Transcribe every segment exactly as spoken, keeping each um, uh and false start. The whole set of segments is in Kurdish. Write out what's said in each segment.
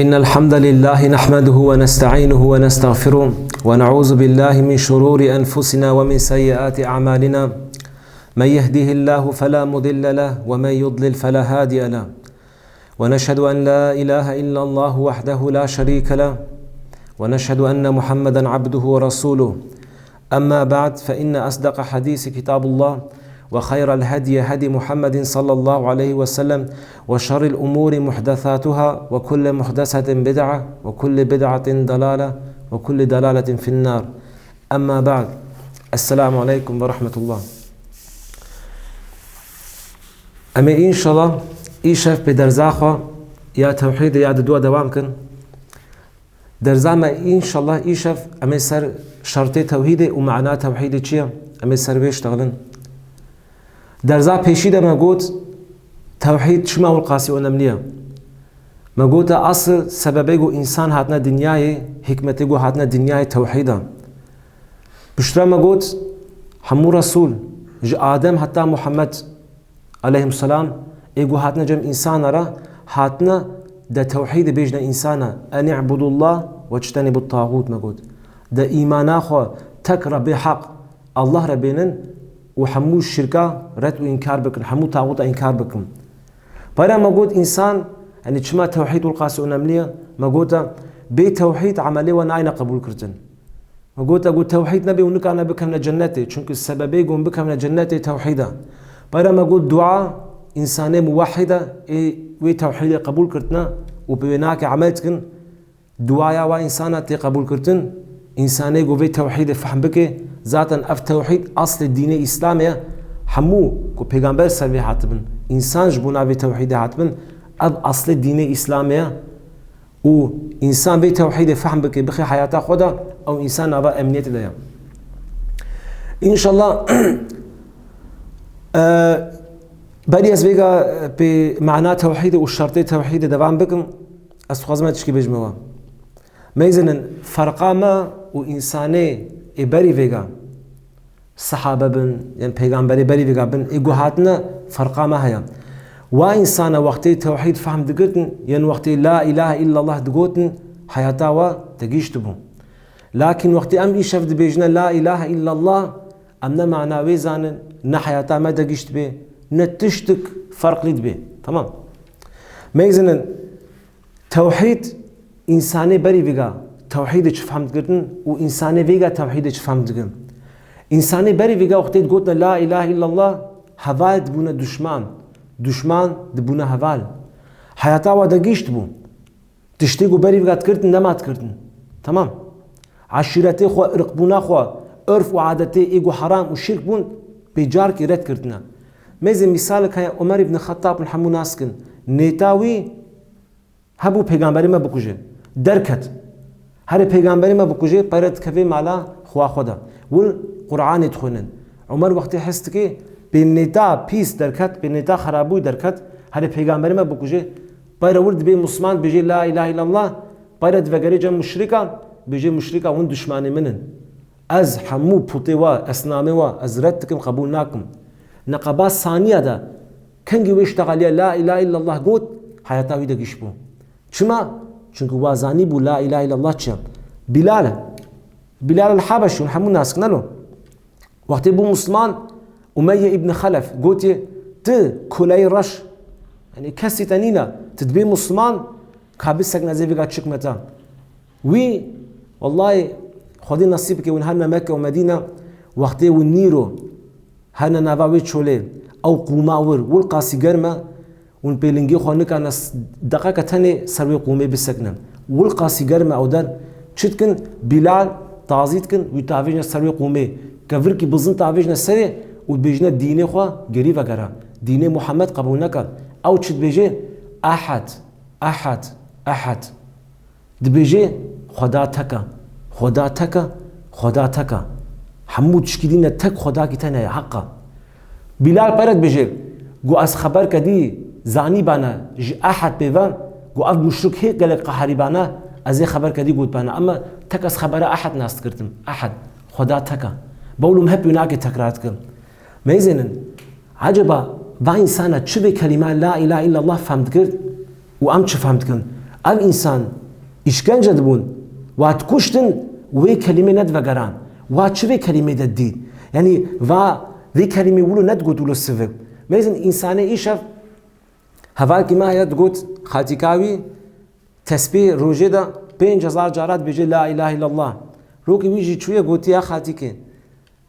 إن الحمد لله نحمده ونستعينه ونستغفره، ونعوذ بالله من شرور أنفسنا ومن سيئات أعمالنا. من يهده الله فلا مضل له، ومن يضلل فلا هادي له. ونشهد أن لا إله إلا الله وحده لا شريك له، ونشهد أن محمدا عبده ورسوله. أما بعد، فإن أصدق الحديث كتاب الله، وخير الهدي هدي محمد صلى الله عليه وسلم، وشر الأمور محدثاتها، وكل محدثة بدعة، وكل بدعة ضلالة، وكل ضلالة في النار. أما بعد، السلام عليكم ورحمة الله. Em ê înşallah îşev pê derza xwe ya tewhîdê ya di dua dewam kin. Derza me înşallah îşev em ê ser şertê tewhîdê û mana tewhîdê çi ye? Em ê ser wê ştexilin. Derza pêşî de me got, tewhîd çima wilqasî onemlî ye? Me got, asil sebebê ku însan hatine dinyayê, hikmetê ku hatine dinyayê tewhîd e. Piştre me got, hemû resûl, ji Adem heta Muhammed aleyhisselam, ê ku hatine cem însana re, hatine de tewhîdê bêjne însana, "En i'budullah ve çtenîbut tağût", me got. De îmana xwe tek Rebbê heq, Allah re bênin û hemû şirka red û înkar bikin, hemû taxûta înkar bikin. Peyra me got, însan, yanî çima tewhîd wilqasî onemlî ye? Me gote, bê tewhîd emelê we nayne qebûl kirtin. Me gote, got, tewhîd nebe û nikane bikevne cennetê, çunku sebebê gon bikevne cennetê tewhîd e. Peyra me got, dua însanê muwehhîd e, ê wê tewhîdê qebûl kirtine û bi wê nake emel dikin, duaya wa însana tê qebûlkirtin, însanê ku vê tewhîdê fehm bike, zaten ev tewhîd aslê dînê Îslamê ye. Hemû ku pêgamber ser vê hatibin, însan ji bona vê tewhîdê hatibin, ev aslê dînê Îslamê ye û însan vê tewhîdê fehm bike, bixe heyata xwe de, ew însan nava emniyetê de ye. Înşallah, e, berî ez vêga, e, pê mana tewhîdê û şertê tewhîdê devam bikim, ez dixwazim tişkî bêjime we. Meyzinin ferqa me û însanê ê berî vêga, sehabe bin, yên pêgamberê berî vêga bin, ê guhatine ferqa me heye. Wa însana wextê tewhîd fehm digirtin, yên wextê la ilahe illallah digotin, heyata wa tegihiştibû. Lakin wextê em îşev dibêjine la ilahe illallah, em ne mana wê zanin, ne heyata me degihiştibê, ne tiştik ferqlî dibê. Tamam. Meyzinin Tewhîd, însanê berî vêga tewhîdê çi fehm digirtin û însanê vêga tewhîdê çi fehm digirin. Însanê berî vêga wextê digotine la ilahe illallah, heval dibûne duşman, duşman dibûne heval. Heyata wa degihiştibû. Tiştê ku berî vêga dikirtin, nema dikirtin. Tamam. Eşîretê xwe, irqbûna xwe, urf û adetê ê ku heram û şirk bûn, bê carkê red kirtine. Mêzê mîsalek heye, Omer îbn Xettab hûn hemû nas dikin. Nêta wî hebû pêgamberê me bikuje. Derket. Herê pêgamberê me bikuje, peyre dikeve mala xwa xwe de. Wir Qur'anê dixwînin. Omer wextê his dike, pê nêta pîs derket, pê nêta xerabûyî derket, herê pêgamberê me bikuje, peyre wir dibê Musliman, dibêje la ilahe illallah, peyre divegerê cem muşrika, dibêje muşrika hûn duşmanê min in. Ez hemû putê wa, esnamê wa, ez red dikim, qebûl nakim. Neqeba saniya de kengî wê ştexeliya la ilahe illallah got, heyata wî de giş bû. Çima? Çunku wa zanîbû la ilahe illallah çi ye. Bilal, Bilal el Habeşî, hûn hemû nas dikin, ne lo? Wextê bû Musliman, Umeyye îbn Xelef gotiye, tu kuleyê reş, yanî kesî te nîne, tu dibê Musliman, ka bisekne ez ê vêga çikme te. Wî, wellahî, Xwedê nesîb bike, hûn herine Mekke û Medîne, wextê hûn nîro, herine nava wê çolê, ew qûma wir, wilqasî germ e, hûn pê lingê xwe nikane s-, deqeke tenê ser wê qûmê bisekine. Wilqasî germ e ew der, çi dikin? Bilal tazî dikin, wî tavêjne ser wê qûmê. Kevirkî bizin tavêjne serê û dibêjine dînê xwe gerî vegere. Dînê Muhammed qebûl neke. Ew çi dibêje? Ehad, ehad, ehad. Dibêje, Xweda tek e, Xweda tek e, Xweda tek e. Hemû tişkî dîne tek Xwedakî tenê ye, heq e. Bilal pere dibêje, got ez xeber kedî zanîbane ji Ehad pê ve, got ev muşrik hê gelek qeherîbane, ez ê xeber kedî gotbane. Ema tek ez xebera Ehad nas dikirtim. Ehad, Xweda tek e. Bawlum hep wî nake tekrar dikim. Meyzênin, eceba va însana çi vê kelîma la ilahe illallah fehm dikir û em çi fehm dikin? Ev însan îşkence dibûn, wa dikuştin, wê kelîmê nedivegeran. Wa çi vê kelîmê de dît? Yanî va vê kelîmê wilo nedigot wilo sivik. Mêzin însanê îşev hevalkî me heye digot xaltîka wî tesbîh rojê de pênc hezar cara dibêje la ilahe illallah. Rokê wî jî çûye gotiye xaltîkê.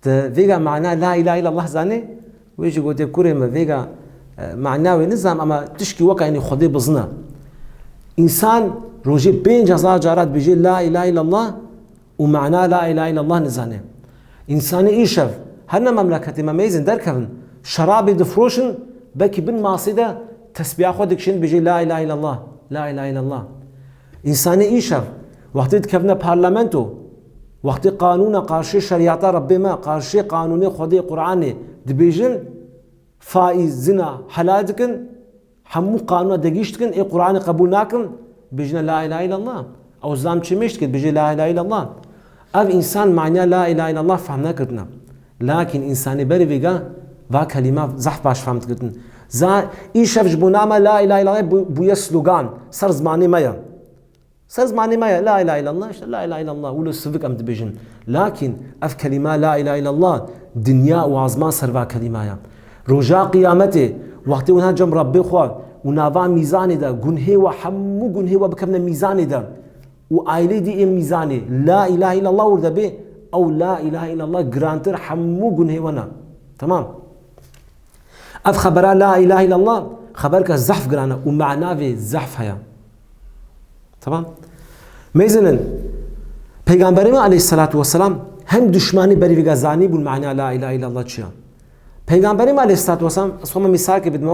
Tu vêga mana la ilahe illallah zanî? Wê jî gotiye kurê min vêga, e, mana wê nizam ama tişkî weka yanî Xwedê bizina. Însan rojê pênc hezar cara dibêje la ilahe illallah û mana la ilahe illallah nizane. Însanê îşev her ne memleketê me mêzin derkevin, şerabê difroşin, belkî bin masê de tesbîha xwe dikişin dibêje la ilahe illallah, la ilahe illallah. Însanê îşev wextê dikevine parlamento, wextê qanûna qarşê şerîeta Rebbê me, qarşê qanûnê Xwedê Qur'anê dibêjin, faîz, zina helal dikin, hemû qanûna degîş dikin, ê Qur'anê qebûl nakin, bêjine la ilahe illallah. Ew zam çi mêş dike, bêje la ilahe illallah. Ev însan maniya la ilahe illallah fehm nekirtine. Lakin însanê berê vêga va kelîma zehf baş fehm dikirtin. Za îşev ji bo nama la ilahe illallah bû-, bûye slogan, ser zimanê me ye. Ser zimanê me ye, la ilahe illallah, işte la ilahe illallah, wilo sivik em dibêjin. Lakin ev kelîma la ilahe illallah, dinya û azman ser va kelîma ye. Roja qiyametê, wextê hûn hat cem Rebbê xwe û nava mîzanê de, gunhê we, hemû gunhê we bikevine mîzanê de û ailê dî ê mîzanê, la ilahe illallah wir de bê, ew la ilahe illallah girantir hemû gunhê we ne. Tamam. Ev xebera la ilahe illallah, xeberke zehf giran e û mana vê zehf heye. Tamam? Mêzinin, Peygamberê me aleyhissalatu vesselam hem duşmanî berî vêga zanî bûn mana la ilahe illallah çi ya. Peygamberê me aleyhissalatu vesselam, ez xwe me mîsalkê bidime,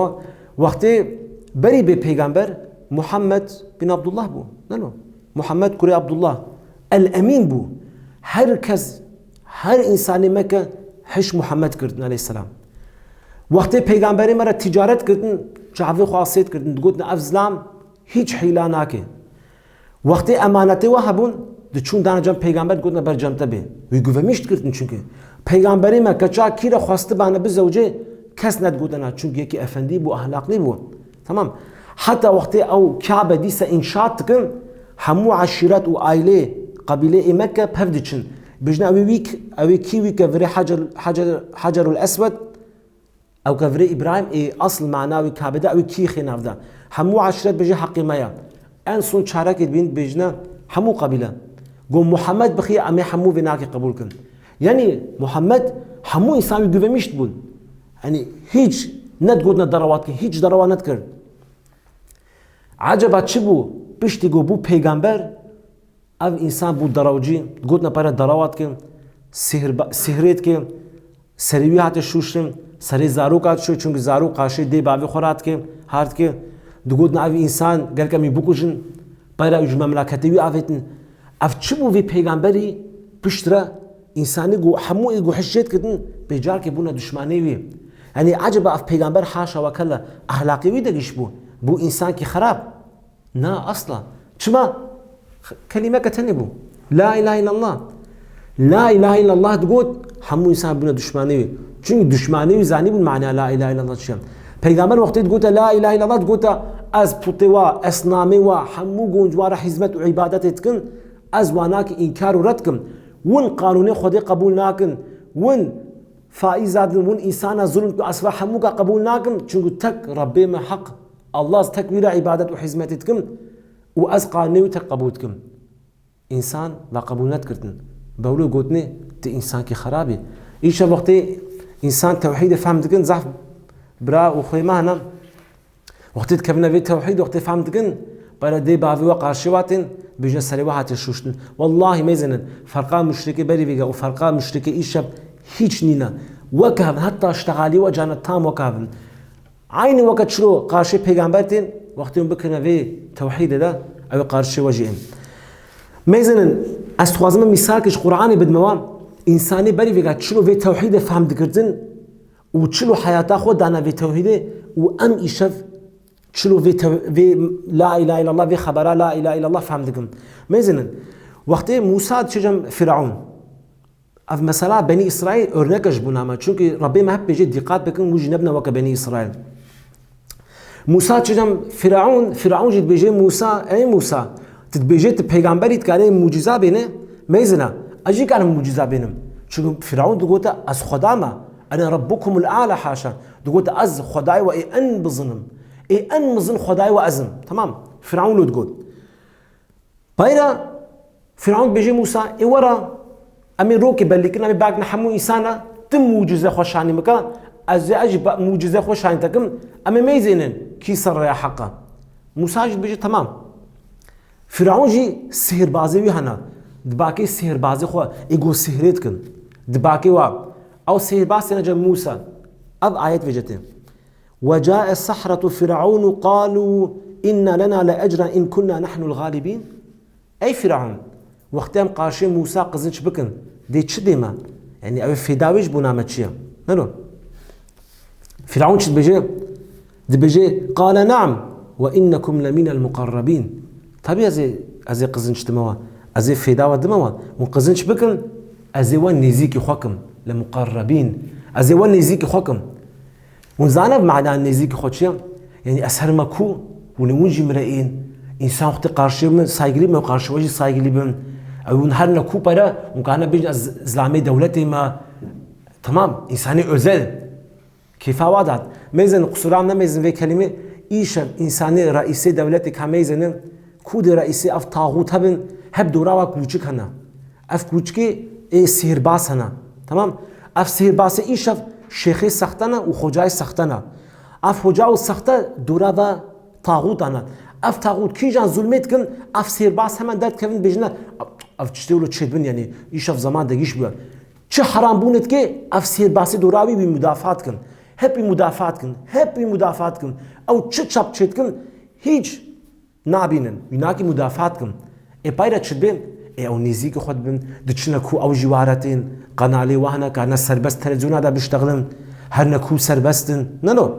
wextê berî bê peygamber Muhammed bin Abdullah bû. Ne no? Muhammed kurê Abdullah. El Emîn bû. Her kes, her însanê Mekke hiş Muhammed kirtin aleyhisselam. Wextê peygamberê me re ticaret kirtin, çavê xwe asêt kirtin, digotin ev zilam hîç hîla nake. Wextê emanetê we hebûn, diçûn dana cem peygamber, digotin ber cem te bê. Wî guvemiş dikirtin çünkü. Peygamberê me keça kî re xwestibane bizewcê, kes nedigotina, çünkü yekî efendî bû, ahlaqlî bû. Tamam. Heta wextê ew Kabe dîse înşaat dikin, hemû eşîret û ailê, qebîlê ê Mekke pev diçin. Bijne ew ê wî k-, ew ê kî wî ke virê Hacer, Hacer, Hacerul Eswed, ew ke virê Îbrahîm ê asl mana wî Kabe de, ew ê kî xê nav de. Hemû eşîret bêje heqê me ye. En son çarekê dibîn dibêjine hemû qebîle. Go Muhammed bixiye em ê hemû vê nakê qebûl kin. Yanî Muhammed hemû însan wî guvemiş dibûn. Yanî hîç nedigotine derewa dikin, hîç derewa nedikir. Eceba çi bû? Piştî ku bû peygamber, ev însan bû derawcî, digotine pere derewa dikin, sihir ba-, sihirê dikin, serê wî hate şûştin, serê zarok hat şû, çunku zarok qarşê dê bavê xwe re hatike, hatike. Digotine ev însan gelek em wî bikujin, pere ji memleketê wî avêtin. Ev çi bû vê peygamberî piştre însanî ku hemû ê ku hişyet kirin, pê carkê bûne duşmanê wî. Yanî eceba ev peygamber haşa we kella ehlaqê wî de giş bû? Bû însankî xerab? Na, asla. Çima? X-, kelîmeke tenê bû. La ilahe illallah. La ilahe illallah digot, hemû însan bûne duşmanê wî. Çünkü duşmanê wî zanîbûn mana la ilahe illallah çi ye. Peygamber wextê digote la ilahe illallah digote, ez putê wa, esnamê wa, hemû gonc wa re hizmet û îbadetê dikin, ez wanakî înkar û red kim. Win qanûnê Xwedê qebûl nakin. Win faîza din, win însana zulm ku esva hemû ka qebûl nakin. Çünkü tek Rebbê me heq, Allah, ez tek wî re îbadet û hizmetê dikim û ez qanûnê wî tek qebûl dikim. Însan va qebûl nedikirtin. Bewlo gotinê, tu însankî xerabî. Îşev wextê însan tewhîdê fehm dikin, zaf bira û xwê me hene. Wextê dikevine vê tewhîd, wextê fehm dikin, pere dê bavê we qarşê we tên, bêjine serê we hate şûştin. Wellahî mêzinin, ferqa muşrikê berî vêga û ferqa muşrikê îşev hîç nîne. Weke hev in, heta ştexalî we cana tam weke hev in. Eynî weke çilo qarşê pêgamber tên, wextê hûn bikirine vê tewhîdê de, ew ê qarşê we jî ên. Mêzinin, ez dixwazim min mîsalkê ji Qur'anê bidime wan, însanê berî vêga çilo vê tewhîdê fehm dikirtin, û çilo heyata xwe dane vê tewhîdê û em îşev çilo vê tew-, vê la ilahe illallah, vê xebera la ilahe illallah fehm dikin. Mêzinin, wextê Mûsa diçe cem Firaun, ev mesela Benî Îsraîl örnek e ji bo me. Çünkü Rebbê me hep bêje dîqat bikin, hûn jî nebine weke Benî Îsraîl. Mûsa çi dî Firaûn, Firaûn jî dibêje Mûsa, ey Mûsa, tu dibêje tu pêgamberî dikarê mucîza bêne, meyzina, ez jî karim mucîza bênim. Çunku Firaûn digote ez Xweda me, ene Rabbukumul A'la haşa. Digote ez Xwedayê we ê en bizin im. Ê en mizin Xwedayê we ez im. Tamam. Firaûn lo digot. Payra Firaûn dibêje Mûsa, ê were, em ê rokê belî kin, em ê bakine hemû însana, tu mucîze xwe şanî bike, ez ê ez jî ba-, mucîze xwe şanî te kim, em ê meyzênin kî ser rêya heq e. Mûsa jî dibêje, temam. Firaûn jî sihrbazê wî hene. Di bakê sihrbazê xwe, ê ku sihirê dikin. Di bakê wa. Ew sihirbaz têne cem Mûsa. Ev ayet vêce tê. وجاء السحرة فرعون قالوا إن لنا لأجرا إن كنا نحن الغالبين. Ey Firaûn, wextê em qarşiyê Mûsa qizinç bikin, dê çi dê me? Yanî ew ê fêda wê ji bona me çi ye? Nano. Firaûn çi dibêje? Dibêje, قال نعم وإنكم لمن المقربين. Tabî ez ê, ez ê qizinç dime we. Ez ê fêda we dime we. Hûn qizinç bikin, ez ê we nêzîkî xwe kim. لمقربين. Ez ê we nêzîkî xwe kim. Hûn zane mana nêzîkî xwe çi ye? Yanî ez herime ku, hûn ê hûn jî min re ên. Însan wextê qarşiyê min saygilî bime, qarşî we jî saygilî bim. Ew hûn herine ku pere, hûn karine bêjin ez zilamê dewletê me. Tamam, însanê özel. Kêfa wa dat. Mêzin, qusûra min nemêzin vê kelîmê, îşev însanê reîsê dewletê ka mêzin in, ku dê reîsê ev taxût hebin, hep dora wa kûçik hene. Ev kûçikê ê sihrbaz hene. Tamam? Ev sihrbazê îşev şêxê sexte ne û xocayê sexte ne. Ev xoca û sexte dora ve taxût hene. Ev taxût kîjan zulmê dikin, ev sihrbaz hemen derdikevin bêjine, ev tiştê wilo çêdibin, yanî îşev zeman degîş bûye. Çi heram bûne dike, ev sihrbazê dora wî wî mudafaa dikin. Hep wî mudafaa dikin, hep wî mudafaa dikin. Ew çi çap çêdikin, hîç nabînin. Wî nakî mudafaa dikin. Ê payra çi dibên? Ê ew nêzîkî xwe dibin, diçine ku ew jî ware tên, qenalê wan hene, karine serbest televizyona de biştexilin, herine ku serbest in. Neno.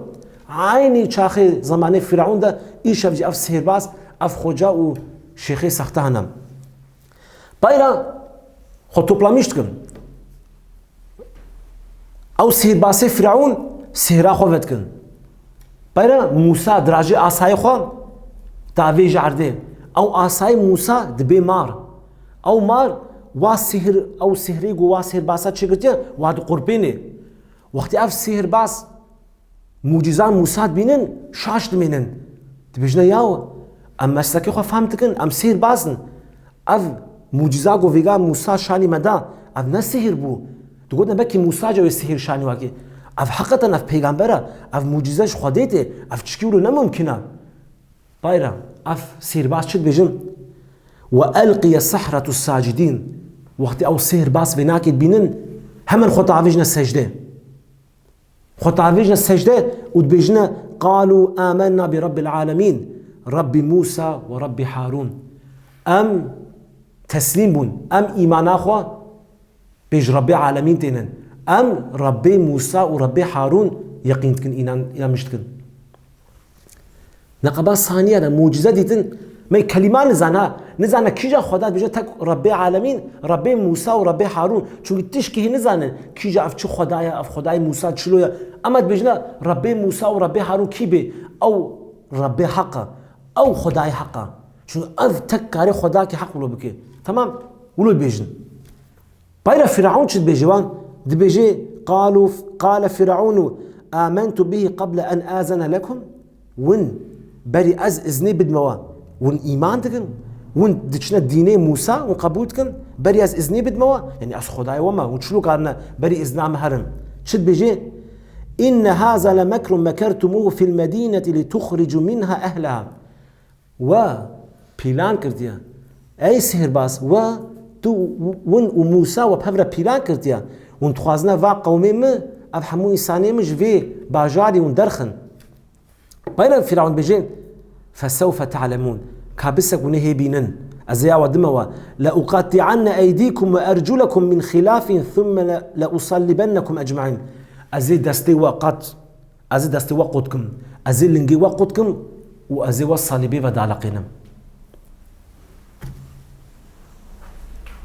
Eynî çaxê zemanê Firaûn de îşev jî ev sihrbaz, ev xoca û şêxê sexte hene. Payra xwe toplamîş dikin. Ew sihrbazê Firaûn sihra xwe vedikin. Payra Mûsa dirajê asayê xwe davê ji erdê. Ew asayê Mûsa dibê mar. Ew mar wa sihir, ew sihrê ku wa sihrbasa çêgirtiye, wa diqurpênê. Wextê ev sihrbaz mucîza Mûsa dibînin, şaş dimînin. Dibêjine, yaw, em meslekê xwe fehm dikin, em sihrbaz in. Ev mucîza ku vêga Mûsa şanî me da, ev ne sihir bû. Digotin, belkî Mûsa jî wê sihir şanî wekî. Ev heqeten ev peygamber e, ev mucîze ji Xwedê tê, ev çikî wilo ne mumkin e. Payra, ev sihrbaz çi dibêjin? وألقي السحرة ساجدين. Wextê ew sihrbaz vê nakê dibînin, hemen xwe davêjine secdê. Xwe tavêjine secde û dibêjine, قالوا آمنا برب العالمين، رب موسى ورب هارون. Em teslîm bûn, em îmana xwe pêş Rebbê alemîn tênin. Em Rebbê Mûsa û Rebbê Harûn yeqîn dikin, înan, înan miş dikin. Neqeba saniye de mucize dîtin, me kelîma nizana, nizana kîja Xweda dibêje tek Rebbê alemîn, Rebbê Mûsa û Rebbê Harûn. Çunkî tişkî hê nizane kîja ev çi Xweda ye, ev Xwedayê Mûsa çilo ye. Ema dibêjine Rebbê Mûsa û Rebbê Harûn kî bê? Ew Rebbê heq e, ew Xwedayê heq e. Çunkî ev tek karê Xweda ke heq wilo bike. Temam, wilo dibêjin. Payra Firaûn çi dibêje wan? Dibêje, قالوا، قال فرعون آمنتم به قبل أن آذن لكم. Win berî ez iznê bidme we, win îman dikin? Win diçine dînê Mûsa, win qebûl dikin? Berî ez iznê bidme we, yanî ez Xwedayê we me, win çilo karine berî izna me herin? Çi dibêje? إن هذا لمكر مكرتموه في المدينة لتخرجوا منها أهلها. We pîlan kirtiye. Ey sihirbaz, we, tu, win û Mûsa we bi hev re pîlan kirtiye. Hûn dixwazine va qewmê min, ev hemû însanê min ji vê bajarî hûn derxin. Peyre Firaûn dibêje, فسوف تعلمون. Ka bisek hûn ê hê bînin. Ez ê ya we dime we. لأقطعن أيديكم وأرجلكم من خلاف ثم لأصلبنكم أجمعين. Ez ê destê we qat Ez ê destê we qut kim, ez ê lingê we qut kim û ez ê we salîbê ve daliqînim.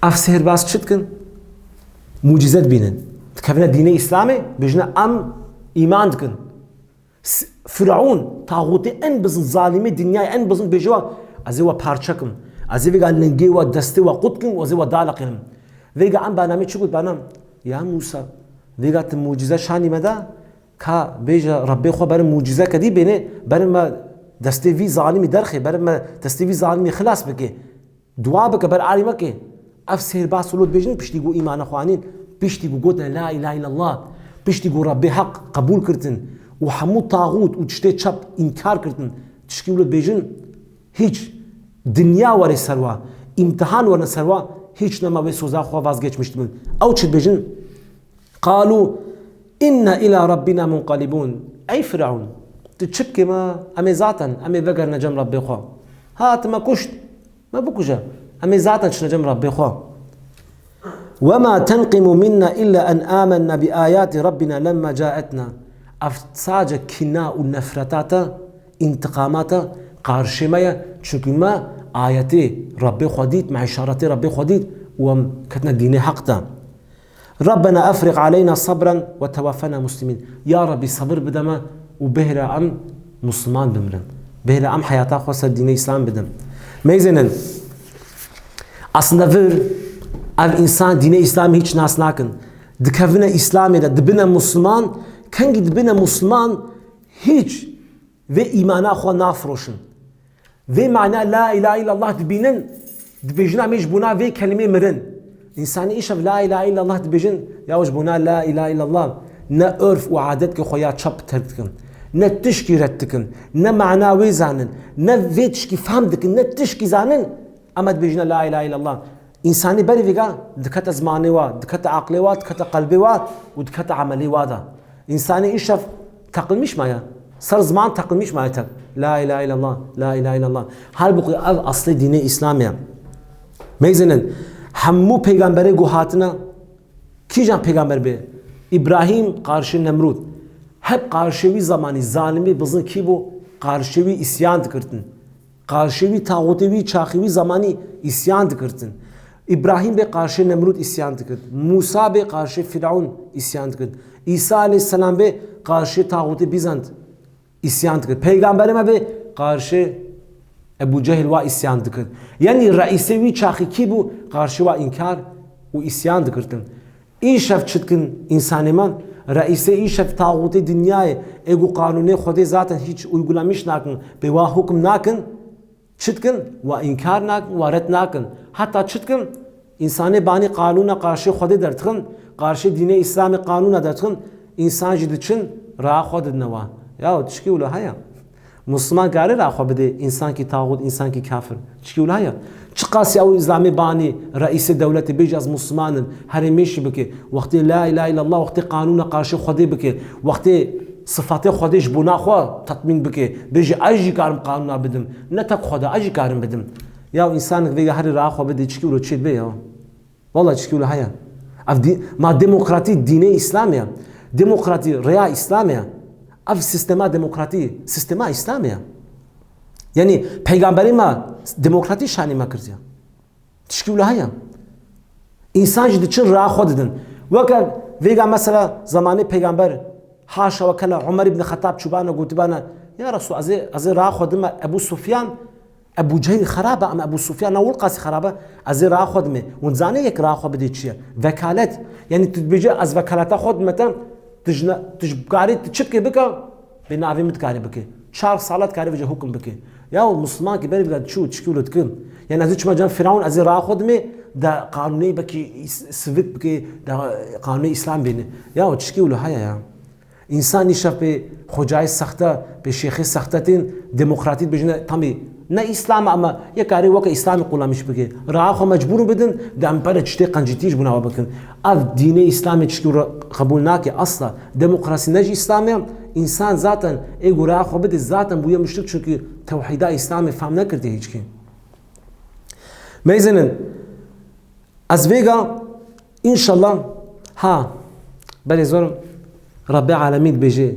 Ev sihirbaz çi dikin? Mucîze dibînin. Dikevine dînê Îslamê, bêjine em îman dikin. S-, Firaun, taxûtê en bizin, zalimê dinyayê en bizin bêje wa, ez ê we parçe kim. Ez ê vêga lingê we, destê we qut kim, ez ê we daliqînim. Vêga em bernamê çi got bernam? Ya Musa, vêga tu mucize şanî me da, ka bêje Rebbê xwe berin mucize kedî bêne, berin me destê vî zalimî derxê, berin me destê vî zalimî xilas bike. Dua bike, ber arî meke. Ev sêrbas û lût bêjin piştî ku îmana xwe anîn, piştî ku gotin la ilahe illallah, piştî ku Rebbê Heq qebûl kirtin û hemû taxût û tiştê çep înkar kirtin, tişkî û lût bêjin, hîç dinya were ser wa, îmtihan were ser wa, hîç nema wê soza xwe vazgeçmiş dibin. Ew çi dibêjin? Qalû inna ila rabbina munqalibûn. Ey Firaun, tu çi bikê me? Em ê zaten, em ê vegerine cem Rebbê xwe. Ha, tu me kuşt, me bikuje. Em ê zaten çine cem Rebbê xwe. Wema tenqimu minna illa en amenna bi ayati rabbina lemma caetna. Ev sadece kîna û nefreta te, întiqama te qarşê me ye. Çunkî me ayetê Rebbê xwe dît, me îşaretê Rebbê xwe dît û em ketine dînê heq de. Rabbena efrig aleyna sabran ve tewaffena muslimin. Ya Rabbi, sabir bide me û bihêre em musliman bimirin. Bihêre em heyata xwe ser dînê Îslam bidin. Meyzênin, aslında vir, ev însan dînê Îslamê hiç nas nakin. Dikevine Îslamê de, dibine musliman, kengî dibine musliman, hiç vê îmana xwe nafiroşin. Vê mana la ilahe illallah dibînin, dibêjin em ê ji bona vê kelimê mirin. Însanê îşev la ilahe illallah dibêjin, ya ji bona la ilahe illallah ne örf û adetke xwe ya çep terk dikin, ne tişkî red dikin, ne mana wê zanin, ne vê tişkî fehm dikin, ne tişkî zanin, ema dibêjine la ilahe illallah. Însanê berî vêga dikete zimanê wa, dikete aqlê wa, dikete qelbê wa û dikete emelê wa de. Însanê îşev teqilmîş maye. Ser ziman teqilmîş maye tek. La ilahe illallah, la ilahe illallah. Halbuki ev aslê dînê Îslamê ye. Meyzênin, hemû peygamberê ku hatine, kîjan peygamber bê? Îbrahîm qarşê Nemrûd. Hep qarşê wî zemanî zalimî bizin kî bû? Qarşê wî îsyan dikirtin. Qarşê wî taxûtê wî çaxî wî zemanî îsyan dikirtin. Îbrahîm bê qarşê Nemrûd îsyan dikirt. Mûsa bê qarşê Fîreûn îsyan dikirt. Îsa aleyhisselam bê qarşê taxûtê Bîzant îsyan dikirt. Peygamberê me bê qarşê Ebû Cehil wa îsyan dikirt. Yanî reîsê wî çaxî kî bû qarşê wa înkar û îsyan dikirtin. Îşev çi dikin însanê me? Reîsê îşev taxûtê dinyayê, ê ku qanûnê Xwedê zaten hîç uygulamîş nakin, pê wa hukm nakin, çi dikin? Wa înkar nakin, wa red nakin. Heta çi dikin? Însanê banî qanûna qarşê Xwedê derdixin, qarşê dînê Îslamê qanûna derdixin, însan jî diçin, raa xwe didine wa. Ya tişkî wilo heye? Musliman kare ra xwe bide însankî taxût, însankî kafir? Çikî wila heye? Çiqasî ew îzlamê banî reîsê dewletê bêjî ez musliman im, herê mêşî bike, wextê la îlahe îllallah, wextê qanûna qarşê Xwedê bike, wextê sifatê Xwedê ji bona xwe tetmîn bike, bêjî ez jî karim qanûna bidim, ne tek Xweda, ez jî karim bidim. Ya însanek vêga herê ra xwe bide, çikî wilo çê dibe ya? Wala çikî wilo heye. Ev dî-, ma demokratî dînê Îslamê ye. Demokratî rêya Îslamê ye. Ev sîstema demokratî, sîstema Îslamê ye. Yanî peygamberê me demokratî şanî me kiriye. Çikî wilo heye. Însan jî diçin raa xwe didin. Weke vêga mesela zamanê peygamber, haşa we kela, Umer îbn Xettab çûbana gotibana, ya Resul, ez ê, ez ê raa xwe dime Ebû Sufyan, Ebû Cehîl xerab e, em Ebû Sufyan ne wilqasî xerab e, ez ê raa xwe dime. Hûn zanê yek raa xwe bidê çi ye? Vekalet. Yanî tu dibêje ez vekaleta xwe dime te, tu ji ne, tu ji karî tu çi bike bike, bê navê min dikarî bike. Çar sala dikarî vêce hukm bike. Ya Musliman ki berî bike çû çikî wilo dikin. Yanî ez ê çima cem Firaun ez ê raa xwe dime, de qanûnê bekî sivik bike, de qanûnê Îslam bêne. Ya çikî wilo heye ya. Însan îşev pê xocayê sexte, pê şêxê sexte tên demokratî dibêjine, tamî ne Îslam e, ama yek karê weke Îslamê qulamîş bike. Raa xwe mecbûr bidin, de em pere tiştê qencîtî ji bona we bikin. Ev dînê Îslamê çikî re qebûl nake asla. Demokrasî ne ji Îslamê ye. Însan zaten ê ku raa xwe bide zaten bûye muşrik, çunkî tewhîda Îslamê fehm nekirdiye hîçkî. Meyzinin, ez vêga, înşallah, ha, belê zorim, Rebbê Alemîn dibêje,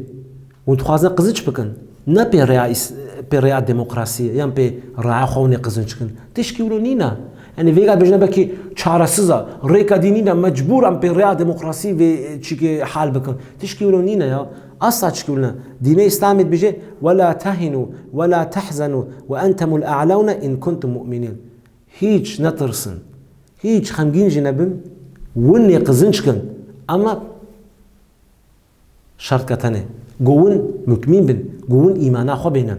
hûn dixwazin qizinç bikin, ne pê rêya îs-, pê rêya demokrasiyê, yan pê raya xwe hûn ê qizinç bikin. Tişkî wilo nîne. Yanî vêga bêjine belkî çaresiz e. Rêka dî nîne, mecbûr em pê rêya demokrasî vê çîkê hal bikin. Tişkî wilo nîne ya. Asla tişkî wilo ne. Dînê Îslamê dibêje, "Ve la tehinû ve la tehzenû ve entemul a'lewne in kuntum mu'minîn." Hîç netirsin. Hîç xemgîn jî nebin. Win ê qizinc kin. Ama Şertke tenê. Go win mutmîn bin. Go win îmana xwe bênin.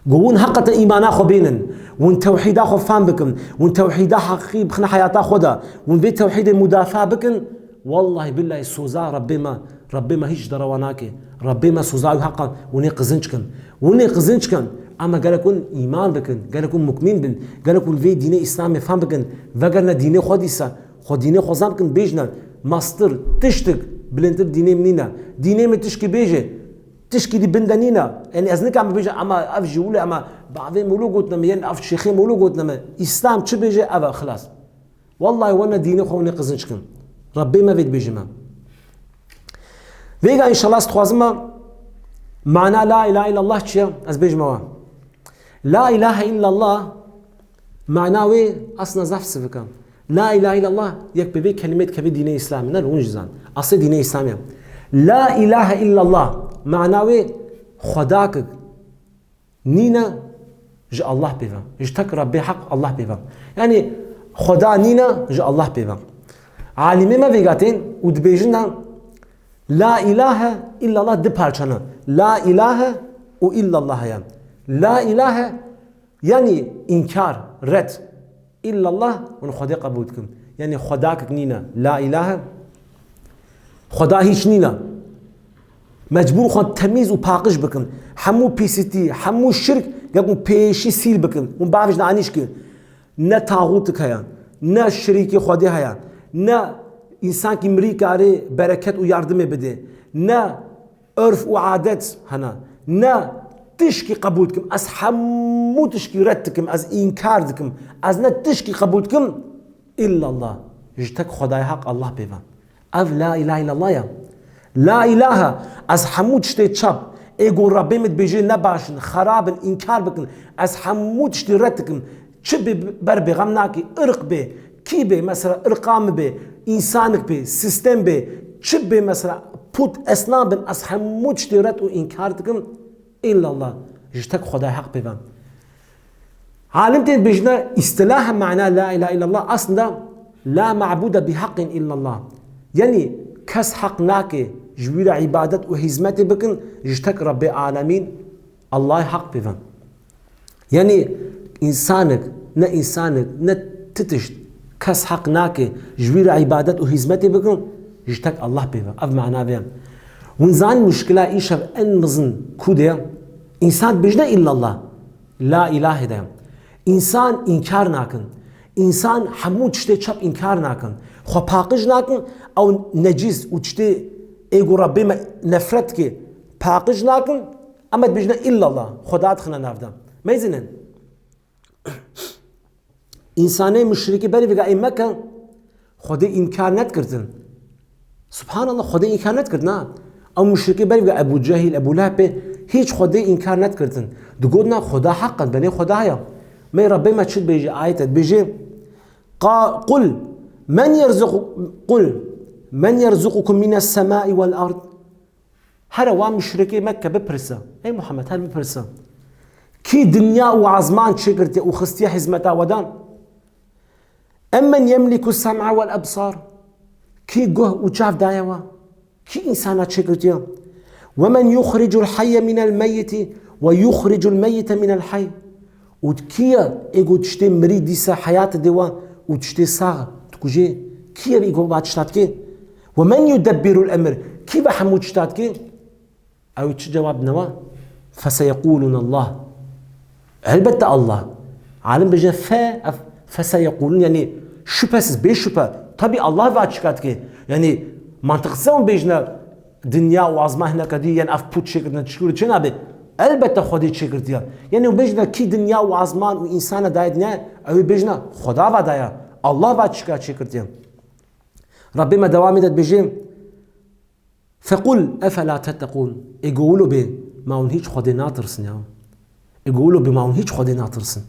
Go win heqeten îmana xwe bênin. Win tewhîda xwe fam bikin. Win tewhîda heqî bixine heyata xwe de. Win vê tewhîdê mudafaa bikin. Wallahî billahî soza Rebbê me, Rebbê me hîç derewa nake. Rebbê me soza wî heqan win ê qizinc kin. Win ê qizinc kin. Ama gelek win îman bikin. Gelek win mutmîn bin. Gelek win vê dînê Îslamê fam bikin. Vegerine dînê xwe dîsa. Xwe dînê xwe zam bikin, bêjine, mastir, tiştik, bilindtir dînê min nîne. Dînê min tişkî bêje, tişkî dî bin de nîne. Yanî ez nikam bibêje, ama ev ji wile, ama bavê molo gotine min, yan ev şêxê molo gotine min. Îslam çi bêje, ev e, xilas. Wallahî wene dînê xwe wene qizinc kin. Rebbê me vê dibêje me. Vêga înşallah ez dixwazim me mana la ilahe illallah çi ye? Ez bêjime we. La ilahe illallah, mana wê aslında zaf sivik e. La ilahe illallah, yek bi vê kelimê dikeve dînê Îslamê, ne li hûn jî zan. Aslê dînê Îslamê ye. La ilahe illallah, mana wê xwedakik nîne ji Allah pê ve. Ji tek Rebbê Heq Allah pê ve. Yanî xweda nîne ji Allah pê ve. Alimê me vêga tên û dibêjin de, la ilahe illallah di parçe ne. La ilahe û illallah ye. La ilahe Yanî înkar, red. Îllallah, hûn Xwedê qebûl dikin. Yanî Xwedakik nîne. La îlahe. Xweda hîç nîne. Mecbûr xwe temîz û paqij bikin. Hemû pîsîtî, hemû şirk, gelek hûn pêşî sîl bikin. Hûn bavêjin anîşkî. Ne taxûtik heye, ne şirîkî Xwedê heye, ne însankî mirî karê bereket û yardimê bidê, ne Urf û adet hene. Ne tişkî qebûl dikim. Ez hemû tişkî red dikim. Ez înkar dikim. Ez ne tişkî qebûl dikim. Îllallah. Ji tek Xwedayê Heq Allah pê ve. Ev la ilahe illallah ya. La ilahe. Ez hemû tiştê çap. Ê ku Rebbê min dibêje ne baş in, xerab in, înkar bikin. Ez hemû tiştî red dikim. Çi bê ber bê xem nakî, irq bê, kî bê, mesela irqa min bê, însanik bê, sîstem bê, çi bê, mesela put, esnam bin, ez hemû tiştê red û înkar dikim, îllallah, ji tek Xwedayê Heq pê ve. Alim tên dibêjine, îstilaha mana la ilahe illallah aslında la ma'bude bi haqqin illallah. Yanî kes heq nake ji wî re îbadet û hizmetê bikin, ji tek Rebbê alemîn, Allahê Heq pê ve. Yanî însanik, ne însanik, ne ti tişt, kes heq nake ji wî re îbadet û hizmetê bikin, ji tek Allah pê ve. Ev mana vê ye. Hûn zanin muşkila îşev en mezin ku de ye? Însan dibêjne îllallah. La îlahê de ye. Însan înkar nakin. Însan hemû tiştê çap înkar nakin. Xwe paqij nakin, ew necîs û tiştê ê ku Rebbê me nefret dike paqij nakin, Em dibêjine îllallah, Xweda dixine nav de. Meyzînin. Însanê muşrikî berî vêga ê Mekke Xwedê înkar nedikirtin. Subhanallah, Xwedê înkar nedikirtin ha. Ew muşrikî berî vêga Ebû Cehîl, Ebû Lehebê hîç Xwedê înkar nedikirtin. Digotina Xweda heq e, belê Xweda heye. Mey Rebbê me çi dibêje ayete? Dibêje, qa-, qul men yerzuq-, qul men yerzuqukum mines semai vel ard. Here wan muşrikê Mekke bipirse, ey Muhammed, her bipirse, kî dinya û azman çêkirtiye û xistiye hizmeta we de? Emmen yemliku sem'a vel ebsar, kî guh û çav daye we? Kî însana çêkirtiye? Ve men yuxricul hayye minel meyyiti ve yuxricul meyyite minel hayy. Û kî ye ê ku tiştê mirî dîsa heyat dide we û tiştê sax dikuje? Kî ye ê ku va tişta dike? Ve men yudebbirul emr, kî ve hemû tişta dike? Ew çi cewab dine we? Feseyeqûlûnallah. Elbette Allah. Alim bêje fe, ev feseyeqûlûn, yanî şüphesiz, bê şüphe. Tabii Allah va çika dike. Yanî mantiqsız e hûn bêjine, dinya û azman hineka dî, yan ev pût çêkirine, çi çê nabe? Elbette Xwedê çêkirtiye. Yanî hûn bêjine, kî dinya û azman û însana daye dinya, ew ê bêjine, Xweda va daye. Allah va çika çêkirtiye. Rebbê me dewamê de dibêje, fequl efela tetteqûn. Ê ku wilo bê, ma hûn hîç Xwedê natirsin ya? Ê ku wilo bê, ma hûn hîç Xwedê natirsin?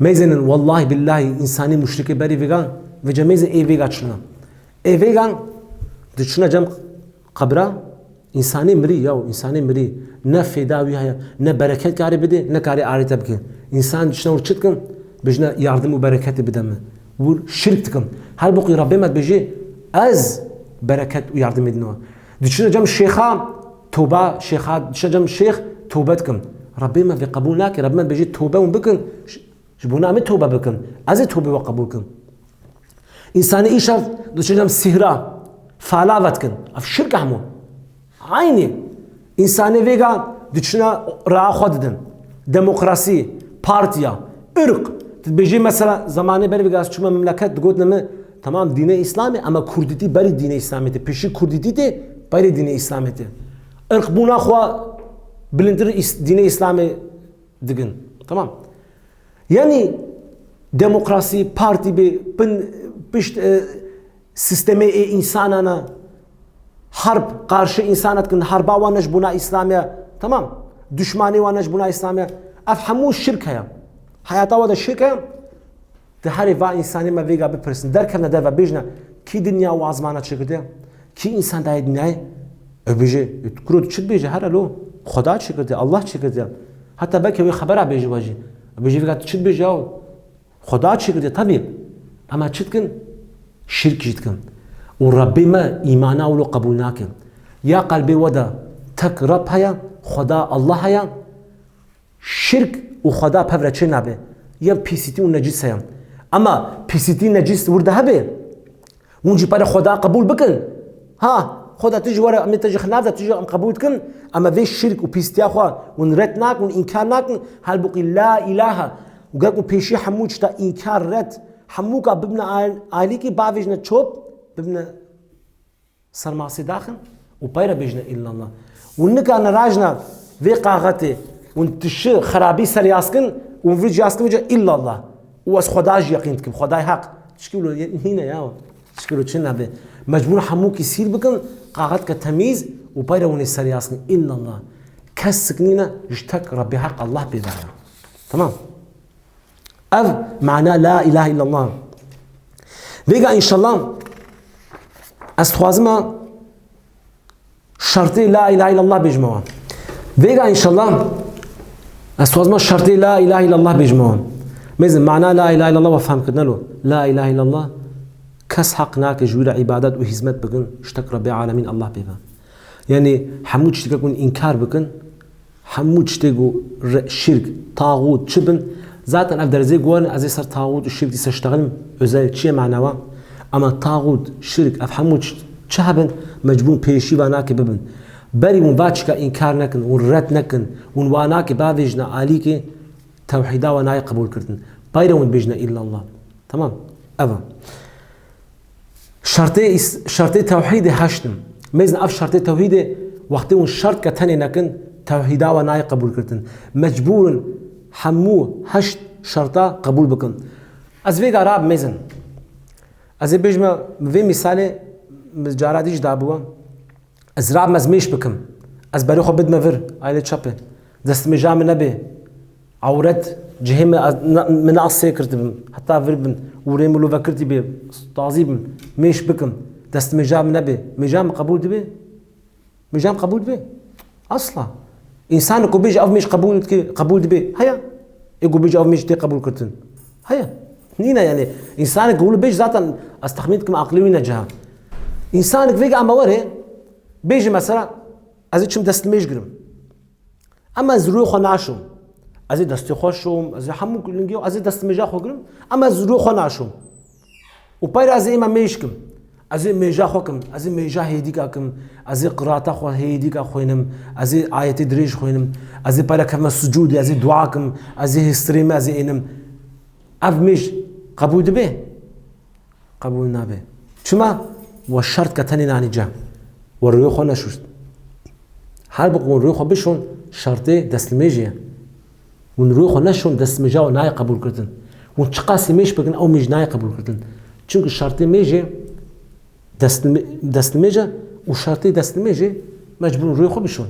Mêzênin, wellahî billahî, însanî muşrikê berî vêgan, vêca mêzên ê vêga çina. Ê vêgan diçine cem qebra, însanî mirî, yaw, însanî mirî, ne fêda wî heye, ne bereket karê bidê, ne karê arête bike. Însan diçine wir çi dikin? Bijne yardim û bereketê bide min. Wir şirk dikin. Halbukî Rabbê me dibêjê, ez bereket û yardimê dino. Diçine cem şêxa, toba, şêxa, diçine cem şêx, tobe dikim. Rabbê me vê qebûl nake, Rabbê me dibêjê tobe hûn bikin, Ji bona min tobe bikin. Ez ê tobê we qebûl kim. Însanê îşev diçin cem sihra, fala ve dikin. Ev şirk e hemû. Eynî. Însanê vêga diçine raa xwe didin. Demokrasî, partiya, irq. Tu dibêjî mesela zemanê ber vêga ez çûme memleket digotin min, tamam dînê Îslamê, ama kurdîtî berî dînê Îslamê tê. Pêşî kurdîtî tê, berî dînê Îslamê tê. Irqbûna xwe bilindtir îs-, dînê Îslamê digin. Tamam. Yanî demokrasî, partî bê, bin, pişt, e, sîstemê ê însanana, harb qarşî însana dikin, harba wan ne ji bona Îslamê ye, tamam. Duşmanê wan ne ji bona Îslamê ye. Ev hemû şirk heye. Heyata we de şirk heye. Di herê va însanê me vêga bipirsin. Derkevne derve bêjne, kî dinya û azmana çêkirdiye? Kî însan dayê dinyayê? Ew bêje, kuro tu çi dibêje? Here lo, Xweda çêkirdiye, Allah çêkirdiye. Heta belkî wê xebera bêje we jî. Ew bêje vêga tu çi dibêje yaw? Xweda çêkirdiye, tebî. Ema çi dikin? Şirk jî dikin. Û Rebbê me îmana wilo qebûl nake. Ya qelbê we de tek Reb heye, Xweda, Allah heye, şirk û Xweda pev re çê nabe. Ya pîsîtî û necîs heye. Ema pîsîtî, necîs wir de hebe, hûn jî pere Xweda qebûl bikin. Ha, Xweda tu jî were, em ê te ji xinav de tu jî em qebûl dikin. Ema vê şirk û pîsîtiya xwe hûn red nakin, hûn înkar nakin. Halbukî la îlahe. Û gerek hûn pêşî hemû tişta înkar, red, hemûka bibine al-, alîkî, bavêjine çop, bibine ser masê daxin û peyre bêjine îllallah. Hûn nikarine rajine vê qaxetê, hûn tişi xerabî ser yaz kin û vir yaz kin vêca îllallah. Û ez Xweda jî yeqîn dikim, Xwedayê Heq. Tişkî wilo nîne ya. Tişkî wilo çi nebe. Mecbûr hemûkî sîr bikin, qaxetke temîz û peyre hûn ê ser yaz kin îllallah. Kesik nîne ji tek Rebbê Heq Allah bê ve ya. Tamam. Ev mana la ilahe illallah. Vêga înşallah ez dixwazim şertê la ilahe illallah bêjime we. Vêga înşallah ez dixwazim şertê la ilahe illallah bêjime we. Mêzin mana la ilahe illallah we fehm kirine lo. La ilahe illallah, kes heq nake ji wî re îbadet û hizmet bikin, ji tek Rebbê alemîn Allah bê ve. Yanî hemû tişteke hûn înkar bikin, hemû tiştê ku re-, şirk, taxût, çi bin, zaten ev derzê ku werin, ez ê ser taxût û şirk dîse ştexelim, özel çi ye mana wa? Ama taxût, şirk, ev hemû çi, çi hebin, mecbûr pêşî va nake bibin. Berî hûn va çika înkar nekin, hûn red nekin, hûn wa nake bavêjine alîkê, tewhîda we nayê qebûl kirdin. Peyre hûn bêjine îllallah. Tamam? Ev e. Şertê îs-, şertê tewhîdê heşt in. Mêzin ev şertê tewhîdê wextê hûn şertke tenê nekin, tewhîda we nayê qebûl kirdin. Mecbûr in hemû heşt şerta qebûl bikin. Ez vêga rab mêzin. Ez ê bêjme, vê mîsalê min cara dî jî dabû we. Ez rabim, ez mêş bikim. Ez berê xwe bidime vir, aylê çapê. Destmêja min nebê. Ewret cihê min, ez, na-, min nas sê kirtibim. Heta vir bin. Û rê min lo vekirtî bê. Tazî bim. Mêş bikim. Destmêja min nebê. Mêja min qebûl dibê? Mêja min qebûl dibê? Asla. Însanek ku bêje ev mêş qebûl dike, qebûl dibê. Heye. Ê ku bêje ev mêş tê qebûl kirtin. Heye. Nîne yani. Însanek ku wilo bêje zaten ez texmîn dikim aqilê wî ne ciha. Însanek vêga me were, bêje mesela, ez ê çim destmêj girim. Ama ez rûyê xwe naşom. Ez ê destê xwe şom, ez ê hemû lingê, ez ê destmêja xwe girim. Ama ez rûyê xwe naşom. Û peyre ez ê êma mêj kim. Ez ê mêja xwe kim. Ez ê mêja hêdîka kim. Ez ê qirata xwe hêdîka xwênim. Ez ê ayetê dirêj xwênim. Ez ê peyre kevme sicûdê, ez ê dua kim. Ez ê hêstirê me, ez ê ênim. Ev mêj qebûl dibe? Qebûl nabe. Çima? We şertke tenê nanî cem. We rûyê xwe neşûst. Halbûk hûn rûyê xwe bişon, şertê destnimêjê ye. Hûn rûyê xwe neşon, destnimêja we nayê qebûl kirdin. Hûn çiqasî mêj bikin, ew mêj nayê qebûl kirdin. Çimkî şertê mêjê, destnimê-, destnimêje û şertê destnimêjê mecbûr rûyê xwe bişon.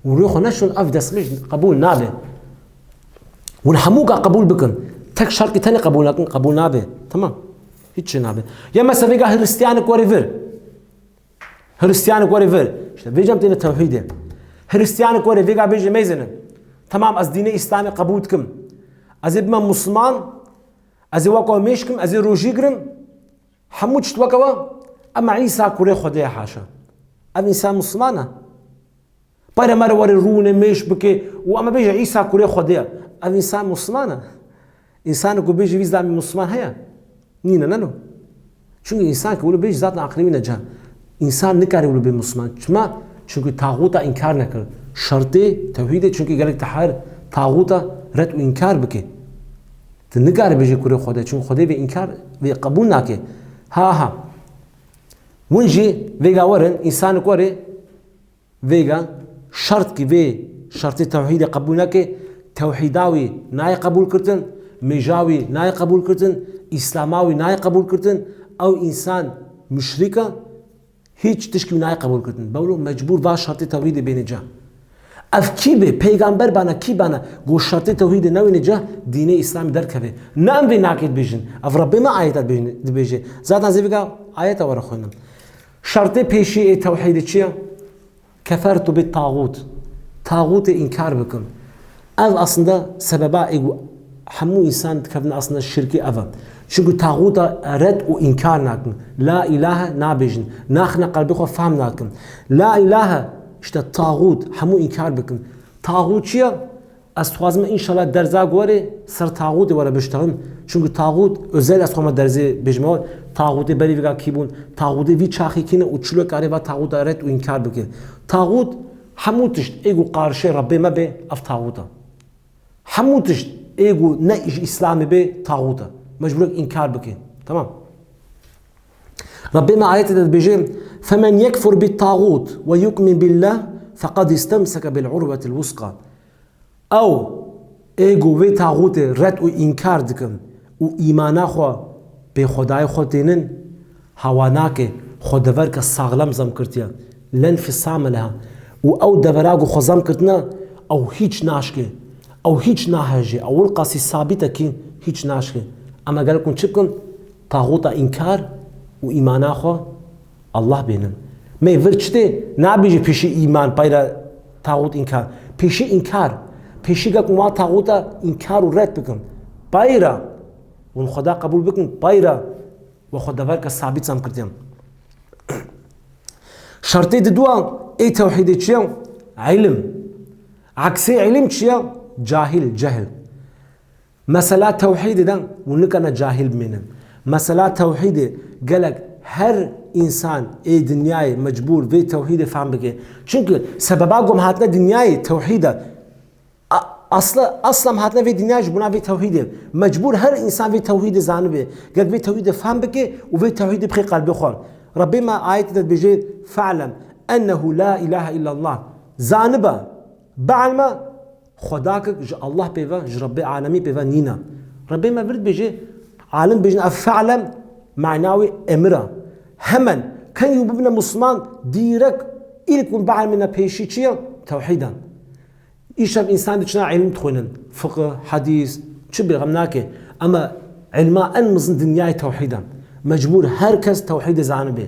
Hûn rûyê xwe neşon, ev destnimêj qebûl nabe. Hûn hemûka qebûl bikin. Tek şertî tenê qebûl nakin, qebûl nabe. Tamam. Hiç şey nabe. Ya mesela vêga Hristiyanek were vir. Hristiyanek were vir. İşte vê cem têne tewhîdê. Hristiyanek were vêga bêje mêzene. Tamam, ez dînê Îslamê qebûl dikim. Ez ê bime Musliman, ez ê weko mêşkim, ez ê rojî girim. Hemû tişt weke we, ema Îsa kurê Xwedê ye, haşa. Ev însan Musliman e? Peyre mere were rûne mêş bike û ema bêje Îsa kurê Xwedê ye. Ev însan Musliman e? Însanê ku bêje vî zlamî Musliman heye? Nîne, ne no? Çünkü însan ki wilo bêje zaten aqilê wî neca. Însan nikare wilo bê Musliman. Çima? Çünkü taxûta înkar nekir. Şertê tewhîdê, çünkü gelek te her taxûta red û înkar bike. Tu nikare bêje kurê Xwedê, çünkü Xwedê vê înkar, vê qebûl nake. Ha, ha. Win jî vêga werin, însanek were, vêga şert ki vê şertê tewhîdê qebûl nake, tewhîda wî nayê qebûl kirtin, mêja wî nayê qebûl kirtin, Îslama wî nayê qebûl kirtin, ew însan muşrîk e, hiç tişkî wî nayê qebûl kirtin. Bewlo mecbûr va şertê tewhîdê bêne ca. Ev kî be? Peygamber bana, kî bana? Go şertê tewhîdê newêne ca, dînê Îslamî derkeve. Ne em vê nakê dibêjin. Ev Rebbê me ayeta dibêjin, dibêje. Zaten zê vêga ayeta were xwînin. Şertê pêşî ê tewhîdê çi ye? Kefertu bit taxût. Taxûtê înkar bikim. Ev aslında sebeba ê ku hemû însan dikevin aslında şirkê ev e. Çünkü taxûta red û înkar nakin. La ilahe nabêjin. Naxine qelbê xwe fehm nakin. La ilahe, işte taxût, hemû înkar bikin. Taxût çi ye? Ez dixwazim înşallah derza gorê ser taxûtê were biştexim. Çünkü taxût özel ez xwe me derzê bêjime we. Taxûtê berî vêga kî bûn? Taxûtê vî çaxî kî ne û çilo kare va taxûta red û înkar bike? Taxût hemû tişt ê ku qarşê Rebbê me bê, ev taxût e. Hemû tişt ê ku ne ji Îslamê bê, taxût e. Mecbûr e înkar bike. Tamam. Rebbê me ayetê de dibêje, "Femen yekfur bit taxût ve yukmin billah feqad istemseke bil urvetil wusqa." Ew ê ku vê taxûtê red û înkar dikin û îmana xwe pê Xwedayê xwe tênin, hewa nake, xwe deverke saxlem zem kirtiye. Lenfisame leha. Û ew devera ku xwe zem kirtine, ew hîç naşke, ew hîç nahejê, ew wilqasî sabît e kî hîç naşke. Ema gelek hûn çi bikin? Taxûta înkar û îmana xwe Allah bênin. Me vir çi tê? Nabêje pêşî îman, peyra taxût înkar. Pêşî înkar. Pêşî gelek hûn wa taxûta înkar û red bikin. Peyra hûn Xweda qebûl bikin, peyra we xwe deverke sabît zem kirtiye. Şertê didua ê tewhîdê çi ye? Îlim. Aksê îlim çi ye? Cahil, cehil. Mesela tewhîdê de hûn nikane cahil bimînin. Mesela tewhîdê gelek her însan ê dinyayê mecbûr vê tewhîdê fehm bike. Çünkü sebeba ku em hatine dinyayê tewhîd e. A-, asla, asla em hatine vê dinya ji bona vê tewhîdê. Mecbûr her însan vê tewhîdê zanibe. Gelek vê tewhîdê fehm bike û vê tewhîdê bixê qelbê xwe. Rebbê me ayetê de dibêje, "Fe'lem ennehu la ilahe illallah." Zanibe, bielme, Xwedakek ji Allah pê ve, ji Rebbê alemî pê ve nîne. Rebbê me vir dibêje, alim dibêjin ev fe'lem mana wê emir e. Hemen, kengî hûn bibine Musliman, dîrek îlk hûn bielmîne pêşî çi ye? Tewhîd e. Îşev însan diçine îlim dixwînin. Fiqh, hedîs, çi bê xem nake. Ema îlma en mezin dinyayê tewhîd e. Mecbûr her kes tewhîdê zanibe.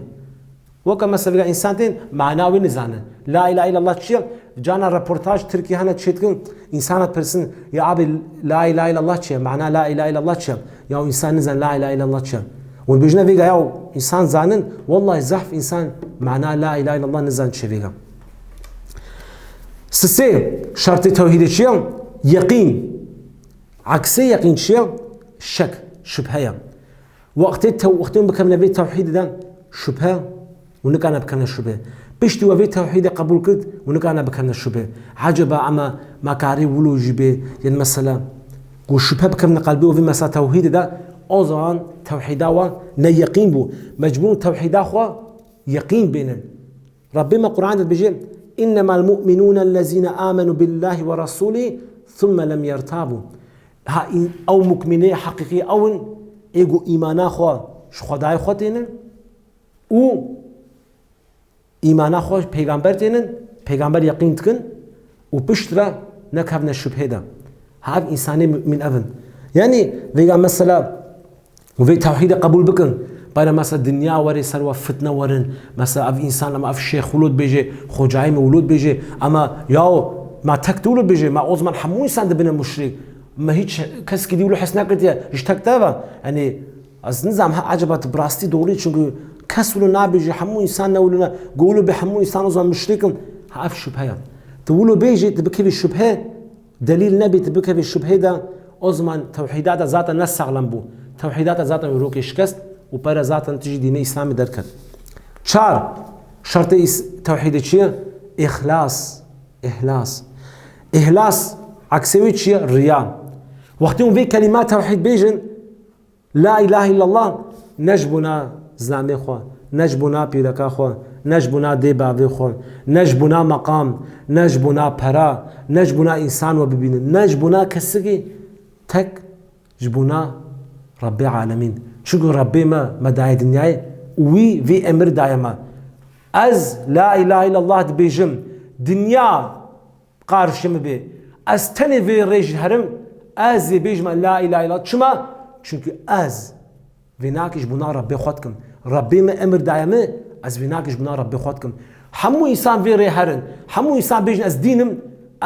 Weke mesela vêga însan tên mana wê nizane. La ilahe illallah çi ye? Cana reportaj Tirkî hene çêdikin, însana pirsin, "Ya abi, la ilahe illallah çi ye? Mana la ilahe illallah çi ye?" Ya o însan nizan la ilahe illallah çi ye. Hûn bêjine vêga ya o însan zanin, wallahi zehf însan mana la ilahe illallah nizan çi ye vêga. Sisê şertê tewhîdê çi ye? Yeqîn. Aksê yeqîn çi ye? Şek, şübhe ye. Wextê tew-, wextê hûn bikevine vê tewhîdê de şübhe û nikane bikevine şübhe. Piştî we vê tewhîdê qebûl kir û nikane bikevine şübhe. Eceba ema me karê wilo jî bê, yên mesela ku şübhe bikevine qelbê û vê mesela tewhîdê de, o zaman tewhîda we ne yeqîn bû. Mecbûr tewhîda xwe yeqîn bênin. Rabbê me Qur'an de dibêje, "Innemal mu'minûne ellezîne âmenû billâhi ve rasûlî thumme lem yertabû." Ha, î-, ew mukminê heqîqî ew in, ê ku îmana xwe ji Xwedayê xwe tênin û îmana xwe ji pêgamber tênin, pêgamber yeqîn dikin û piştre nekevne şubhê de. Ha, ev însanê mu'min ev in. Yanî vêga mesela û vê tewhîdê qebûl bikin. Peyra mesela dinya werê ser we fitne werin. Mesela ev însan, ama ev şêx wilo dibêje, xocayê min wilo dibêje, ama yaw, ma tek tu wilo dibêje, ma o zaman hemû însan dibine muşrîk. Me hiç keskî dî wilo hes nekirtiye, ji tek te ve. Yanî ez nizam ha eceba tu bi rastî doğrî, çünkü kes wilo nabêje, hemû însan ne wilo ne. Go wilo bê hemû însan o zaman muşrîk in. Ha ev şubhe ya. Tu wilo bêjî, tu bikevî şubhe, delîl nebî, tu bikevî şubhê de, o zaman tewhîda te zaten ne saxlem bû. Tewhîda te zaten wê rokê şikest û peyra zaten tu jî dînê Îslamê derket. Çar, şertê Îs-, tewhîdê çi ye? Îxlas. Îxlas. Îxlas, eksê wî çi ye? Riya. Wextê hûn vê kelîma tewhîd bêjin, La ilahe illallah, ne ji bona zilamê xwe, ne ji bona pîreka xwe, ne ji bona dê bavê xwe, ne ji bona meqam, ne ji bona pera, ne ji bona însan we bibînin, ne ji bona kesikî, tek ji bona Rebbê alemîn. Çunku Rebbê me, me daye dinyayê û wî vê emir daye me. Ez la ilahe illallah dibêjim, dinya qarşî min bê. Ez tenê vê rê jî herim, ez ê bêjim la ilahe illallah. Çima? Çunku ez vê nakê ji bona Rebbê xwe dikim. Rebbê min emir daye min, ez vê nakê ji bona Rebbê xwe dikim. Hemû însan vê rê herin, hemû însan bêjin ez dîn im,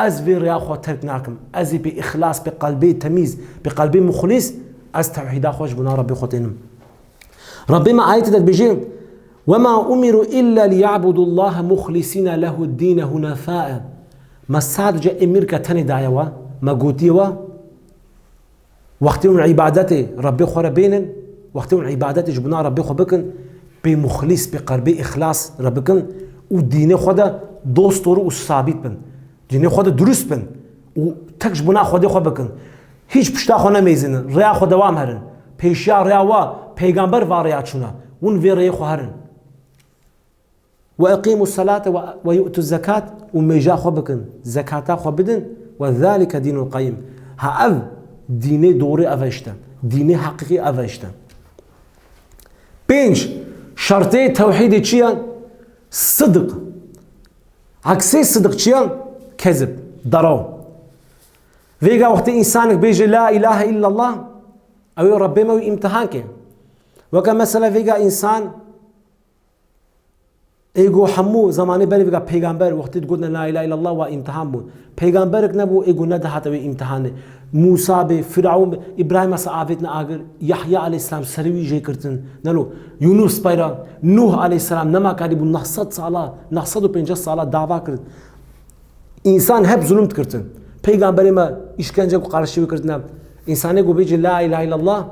ez vê rêya xwe terk nakim. Ez ê pê îxlas, pê qelbê temîz, pê qelbê muxlîs, ez tewhîda xwe ji bona Rebbê xwe tênim. Rebbê me ayetê de dibêje, "Wema umiru illa liya'budullaha muxlisina lehu'd-dîne hunefae." Me sadece emir ke tenê daye we, me gotiye we, wextê hûn îbadetê Rebbê xwe re bênin, wextê hûn îbadetê ji bona Rebbê xwe bikin, pê muxlîs, pê qelbê îxlas re bikin û dînê xwe de dost doğru û sabît bin. Dînê xwe de durust bin û tek ji bona Xwedê xwe bikin. Hiç pişta xwe nemêzinin, rêya xwe dewam herin. Pêşiya rêya we, pêgamber va rêya çûne. Hûn vê rêyê xwe herin. "Ve eqîmus salate ve, ve yu'tuz zekat", û mêja xwe bikin, zekata xwe bidin, "ve zalike dînul qeyim". Ha ev dînê doğru ev e işte. Dînê heqîqî ev e işte. Pênc, şertê tewhîdê çi ye? Sidiq. Eksê sidiq çi ye? Kezib, derew. Vêga wextê însanek bêje la ilahe illallah, ew ê Rebbê me wî îmtihan ke. Weke mesela vêga însan ê go hemû zemanê berê vêga pêgamber wextê digotine la ilahe illallah wa îmtihan bûn. Pêgamberek nebû ê go nedihate wê îmtihanê. Mûsa bê, Firaûn bê, Îbrahîm esa avêtine agir, Yahya aleyhisselam serê wî jê kirtin. Nelo, Yûnus peyra, Nuh aleyhisselam nema karî bû neh sed sala, neh sed û pênceh sala dava kirin. Însan hep zulum dikirtin. Peygamberê me îşkence ku qarşî wî kirtine. Însanê ku bêje la ilahe illallah,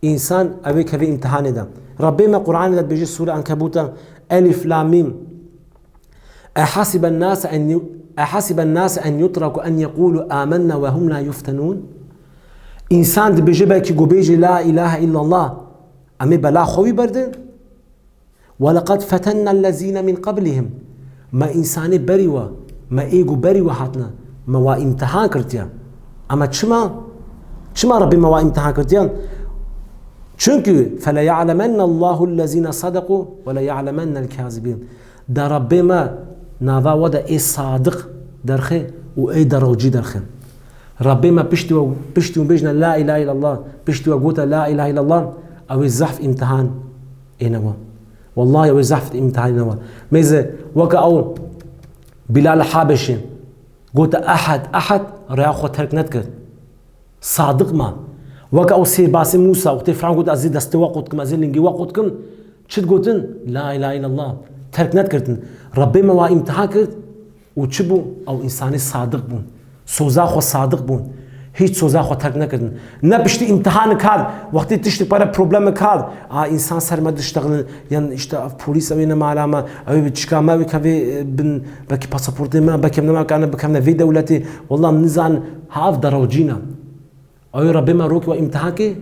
însan ew ê keve îmtihanê de. Rebbê me Qur'anê de dibêje Sûre Ankebûta, Elif Lam Mîm. Ehasiben nase en yu-, ehasiben nase en yutraku en yekulu amenna ve hum la yuftenun. Însan dibêje belkî ku bêje la ilahe illallah, em ê bela xwe wî berdin? Weleqad fetennellezîne min qablihim. Me însanê berî we, me ê ku berî we hatine, me wa îmtihan kirtiye. Ama çima? Çima Rebbê me wa îmtihan kirtiye? Çunku feleya'lemennallahu ellezîne sadekû ve leya'lemennel kazibîn. De Rebbê me nava we de ê sadiq derxê û ê derewcî derxê. Rebbê me piştî we, piştî we bêjne la ilahe illallah, piştî we gote la ilahe illallah, ew ê zehf îmtihan êne we. Wellahî ew ê zehf îmtihan êne we. Mêze weke ew Bilal Habeşî gote ehad, ehad, rêya xwe terk nedikir. Sadiq ma. Weke ew sêrbasê Mûsa, wextê Firaun got, "Ez ê destê we qut kim, ez ê lingê we qut kim." Çi digotin? La ilahe illallah. Terk nedikirtin. Rebbê me wa îmtihan kir û çi bû? Ew însanê sadiq bûn. Soza xwe sadiq bûn. Hiç soza xwe terk nekirtin. Ne piştî îmtihanek hat, wextê tiştek pere problemek hat, a însan ser me diştexilin, yan işte ev polîs ew ê nema ala me, ew ê bi çika me, ew ê kevê, e, bin, belkî pasaportê me, belkî em nema kane bikevne vê dewletê. Wallah em nizanin, ha ev derewcî ne. Ew ê Rebbê me rokî we îmtihan ke,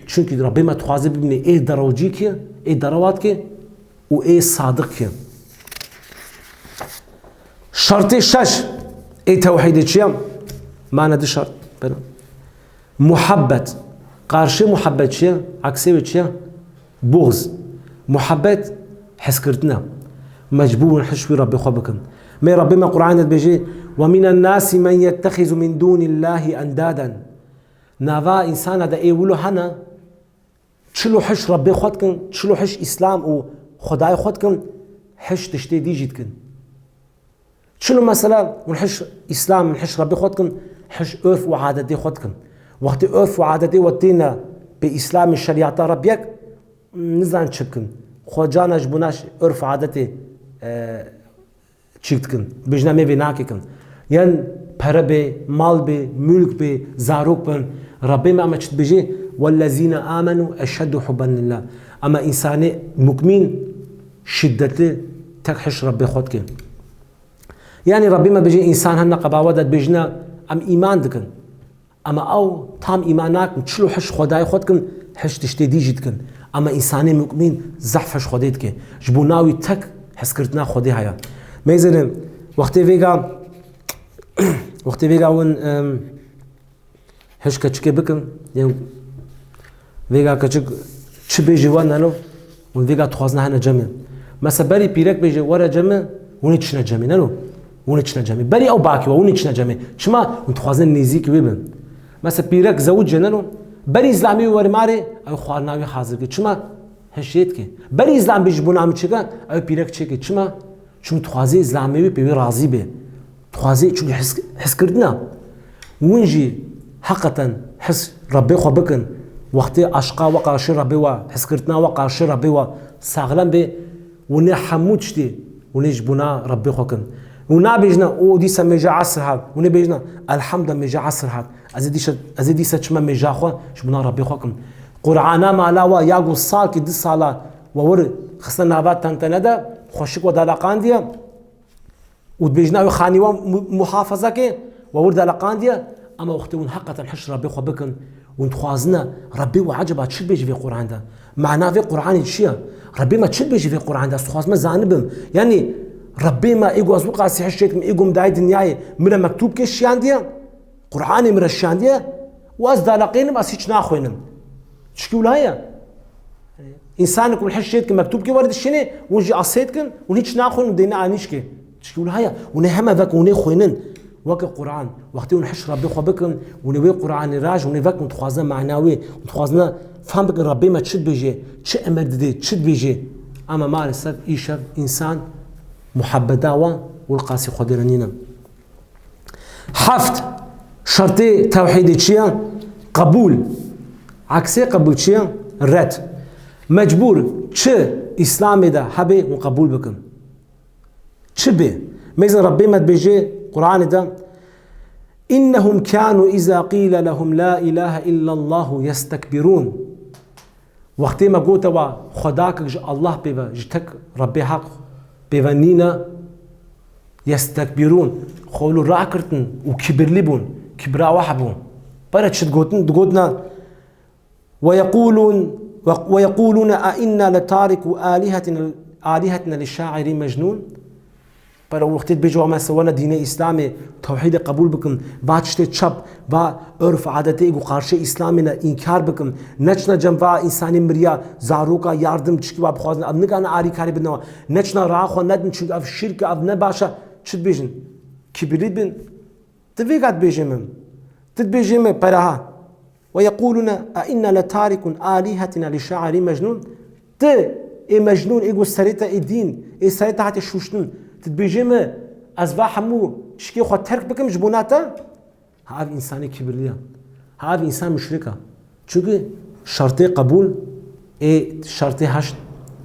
çunkî Rebbê me dixwaze bibîne ê derewcî ke, ê derewat ke û ê sadiq ke. Şertê şeş ê tewhîdê çi ye? Mane du şert. Bera. Muhabbet. Qarşê muhabbet çi ye? Eksê wê çi ye? Buxz. Muhabbet hezkirtin e. Mecbûr in hizb wî Rebbê xwe bikin. Mê Rebbê me Qur'anê de dibêje, "Ve minen nasi men yettexizu min dûnillâhi endaden." Nava însana de ê wilo hene, çil û heşt Rebbê xwe dikin, çil û heşt Îslam û Xwedayê xwe dikin, heşt tiştê dî jî dikin. Çilo mesela, hûn hiş Îslam, hûn hiş Rebbê xwe dikin, hiş örf û adetê xwe dikin. Wextê örf û adetê we têne pê Îslamê şerîeta Rebbiyek, nizan çi bikin. Xwe cana ji bo naş örf û adetê, e, çîk dikin. Bêjina me vê nakikin. Yan pere bê, mal bê, mülk bê, zarok bin. Rebbê me ama çi dibêjê? "Wellezîne amenu eşeddu hubben lillah." Ama însanê mukmîn şiddetli tek hiş Rebbê xwe dikin. Yanî Rebbê me bêje, însan hene qebawe de dibêjine, em îman dikin. Ama ew tam îman nakin, çil û heşt Xwedayê xwe dikin, heşt tiştê dî jî dikin. Ama însanê mukmîn zehf heş Xwedê dike. Ji bo navî tek hezkirtina Xwedê heye. Mêzinin, wextê vêga, wextê vêga win, em, Hiş keçikê bikin, yên vêga keçik çi bêjî wan neno, hûn vêga dixwazine hene cemê. Mese berî pîrek bêje, "Were cemê", hûn ê çine cemê, neno? Hûn ê çine cemê. Berî ew bakî we, hûn ê çine cemê. Çima? Hûn dixwazine nêzîkî wê bin. Mese pîrek zewicê, neno? Berî zlamê wî were marê, ew xwarina wî hazir ke. Çima? Heşê dike. Berî zlam bêjî bo namî çêke, ew pîrek çêke. Çima? Çimkî dixwazê zlamê wî pê wî razî bê. Dixwazê, çimkî his, hiskirtina. Hûn jî heqeten his Rebbê xwe bikin. Wextê aşqa we qarşî Rebbê we, hiskirtina we qarşî Rebbê we saxlem bê, hûn ê hemû tiştî, hûn ê ji bona Rebbê xwe kin. Hûn nabêjine, "O dîsa mêja esr hat." Hûn ê bêjine, "Elhamdulillah, mêja esr hat. Ez ê dîsa, ez ê dîsa çime mêja xwe, ji bona Rebbê xwe kim." Qur'ana mala we ya ku salkî du sala we wir xistine nava tentene de, xweşik we daleqandiye. Û dibêjin, ew xanî wan mu-, muhafaza ke, we wir deleqandiye, ama wextê hûn heqeten hişr Rebbê xwe bikin, hûn dixwazine, Rebbê we eceba çi dibêje vê Qur'an de? Mana vê Qur'anê çi ye? Rebbê me çi dibêje vê Qur'an de? Ez dixwazime zanibim. Yanî, Rebbê me, ê ku ez wî qasî hişr çêkim, ê ku min dayê dinyayê, min re mektûb ke şiyandiye, Qur'anê min re şiyandiye, û ez daleqênim, ez hîç naxwînim. Çikî wila ye? Însanek hûn hişr çêdikin, mektûbkê were dişînê, hûn jî asê dikin, hûn hîç naxwînin, dêne anîşkê. Çikî wila heye? Hûn ê heme vek, hûn ê xwînin. Weke Qur'an. Wextê hûn hişr Rebbê xwe bikin, hûn ê wê Qur'anê raj, hûn ê vek, hûn dixwazine mana wê, hûn dixwazine fehm bikin Rebbê me çi dibêje, çi emir didê, çi dibêje. Ama maalesef îşev însan muhebbeta wan û li qasî Xwedê re nîne. Heft, şertê tewhîdê çi ye? Qebûl. Eksê qebûl çi ye? Red. Mecbûr çi Îslamê de hebe hûn qebûl bikin? Çi bê? Mêzin Rebbê me dibêje Qur'anê de, "İnnehum kanu iza qîle lehum la ilahe illallahu yestekbirûn." Wextê me gote we xwedakek ji Allah pê ve, ji tek Rebbê Heq pê ve nîne, yestekbirûn, xwe wilo rakirtin û kibirlî bûn, kibra we hebû. Pere çi digotin? Digotine, "Ve yequlûn, ve, ve yequlûne a inna le tarikû alihetina, alihetina li şairî mecnûn." Pere wextê dibêje, "Wa me se wene dînê Îslamê, tewhîdê qebûl bikin, va tiştê çep, va örf adetê ku qarşê Îslamê ne înkar bikin, neçine cem va însanê miriya, zaroka yardim çikî wa bixwazin, ev nikane arîkarî bidin wa, neçine raa xwe nedin, çimkî ev şirk e, ev ne baş e." Çi dibêjin? Kibirî bin. Tu vêga dibêjê min. Tu dibêjê min, pere ha. "Ve yequlûne a inna le tarikun alihetina li şairî mecnûn." Tu ê mecnûn, ê ku serê te ê dîn, ê serê te hate şûştin. Tu dibêjê min, ez va hemû tişkê xwe terk bikim ji bona te? Ha ev însanê kibirlî ye. Ha ev însan muşrik e. Çimkî şertê qebûl ê şertê heşt,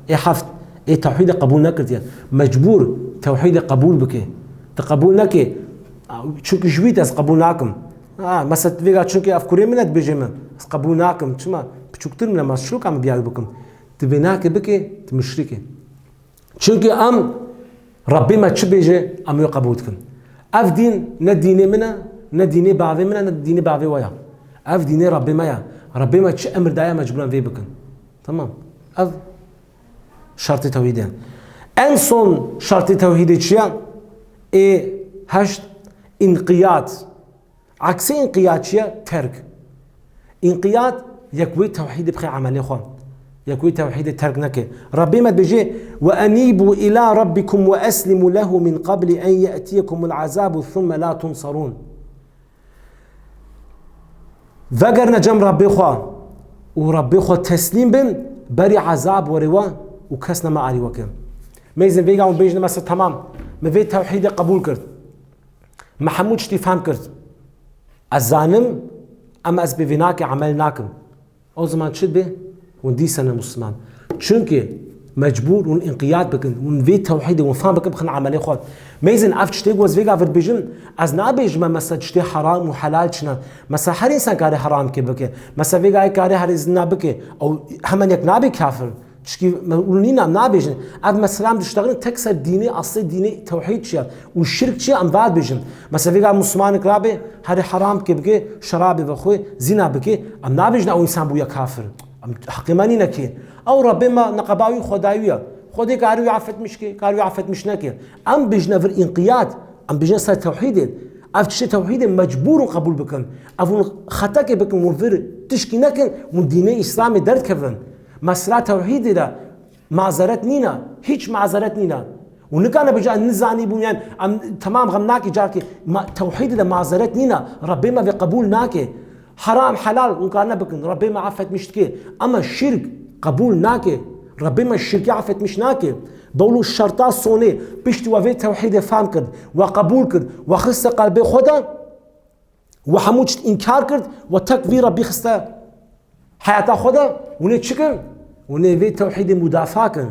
ê heft, ê tewhîdê qebûl nekirtiye. Mecbûr tewhîdê qebûl bike. Tu qebûl neke, çimkî ji wî te ez qebûl nakim. Ha, mesela tu vêga çimkî ev kurê min e dibêje min, ez qebûl nakim. Çima? Piçûktir min e, ma ez çilo ka min biya wî bikim? Tu vê nake bike, tu muşrik î. Çimkî em, Rebbê me çi bêje, em wê qebûl dikin. Ev dîn ne dînê min e, ne dînê bavê min e, ne dînê bavê we ye. Ev dînê Rebbê me ye. Rebbê me çi emir daye, mecbûr em vê bikin. Tamam. Ev şertê tewhîdê ye. En son şertê tewhîdê çi ye? Ê heşt, înqiyat. Eksê înqiyad çi ye? Terk. Înqiyad, yek wê tewhîdê bixê emelê xwe. Yek wê tewhîdê terk neke. Rebbê me dibêje, "Ve enîbû îlâ rabbikum ve eslimû lehu min qabli en ye'tiyekumul azâbu thumme lâ tunsarûn." Vegerine cem Rabbê xwe û Rabbê xwe teslîm bin, berî ezab were we û kes nema alî we ke. Mêzin vêga hûn bêjin, mesela, temam, min vê tewhîdê qebûl kir. Min hemû tiştî fehm kir. Ez zanim, em ez bi vê nake emel nakim. O zaman çi dibe? Hûn dîsa ne Musliman. Çunke mecbûr hûn înqiyad bikin, hûn vê tewhîdê hûn fam bikin, bixin emelê xwe. Mêzin ev tiştê ku ez vêga vir dibêjim, ez nabêjim me mesela tiştê heram û helal çi ne. Mesela her însan kare heram ke bike. Mesela vêga yek kare herê zina bike. Ew hemen yek nabe kafir. Çikî me û nîna nabêjin. Ev mesela em diştexilin tek ser dînê, aslê dînê tewhîd çi ye û şirk çi ye, em va dibêjin. Mesela vêga Muslimanek rabe, herê heram ke bike, şerabê vexwe, zina bike, em nabêjin ew însan bûye kafir. Em heqê me nîne kê. Ew Rabbê me neqeba wî xwedayî wî ye. Xwedê karî wî afetmiş ke, karî wî afetmiş neke. Em bêjine vir înqiyad, em bêjine ser tewhîdê. Ev tiştê tewhîdê mecbûr hûn qebûl bikin. Ev hûn xetekê bikin, hûn vir tişkî nekin, hûn dînê Îslamê derdikevin. Mesela tewhîdê de mazeret nîne, hîç mazeret nîne. Û nikane bêje, "Em nizanî bûn, yan em temam xem nake carkê." Ma-, tewhîdê de mazeret nîne. Rabbê me vê qebûl nake. Heram, helal, hûn karine bikin. Rabbê me afetmiş dike. Ama şirk qebûl nake. Rabbê me şirkê afetmiş nake. Bawlo şerta sonê, piştî we vê tewhîdê fam kir, we qebûl kir, we xiste qelbê xwe de, we hemû tişt înkar kir, we tek vî Rabbî xiste heyata xwe de, hûn ê çi kin? Hûn ê vê tewhîdê mudafa kin.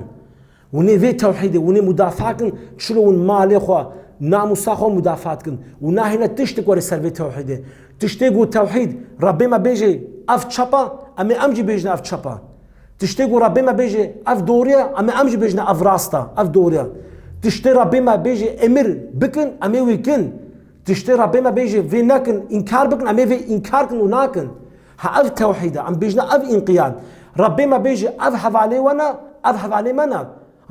Hûn ê vê tewhîdê, hûn ê mudafa kin, çilo hûn malê xwe, namûsa xwe mudafa dikin. Û nahêne tiştek were ser vê tewhîdê. Tiştê ku tewhîd, Rabbê me bêje, ev çep e, em ê em jî bêjin ev çep e. Tiştê ku Rabbê me bêje, ev doğru ye, em ê em jî bêjin ev rast e, ev doğru ye. Tiştê Rabbê me bêje, emir bikin, em ê wî kin. Tiştê Rabbê me bêje, vê nekin, înkar bikin, em ê vê înkar kin û nakin. Ha ev tewhîd e, em bêjine ev înqiyad. Rabbê me bêje, ev hevalê we ne, ev hevalê me ne.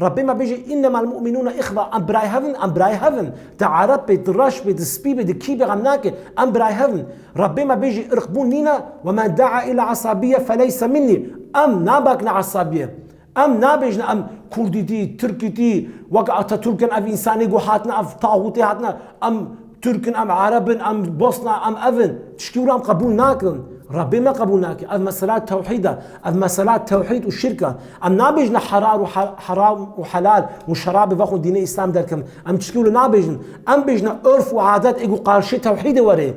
Rabbê me bêje, "Innemel mu'minûne îxve", em birayê hev in, em birayê hev in. Di ereb bê, di reş bê, di spî bê, di kî bê xem nake, em birayê hev in. Rabbê me bêje, "Irqbûn nîne, ve men da'a île asabiyye feleyse minnî." Em nabakine asabiye. Em nabêjine em Kurdîtî, Tirkîtî, wek Atatürk in, ev însanê ku hatine, ev taxûtê hatine, em Tirk in, em Ereb in, em Bosna, em ev in. Tişkî wilo em qebûl nakin. Rabbê me qebûl nake. Ev mesela tewhîd e. Ev mesela tewhîd û şirk e. Em nabêjine herar û he-, heram û helal û şerabê vexwin dînê Îslam derkevin. Em tişkî wilo nabêjin. Em bêjine örf û adet ê ku qarşê tewhîdê were.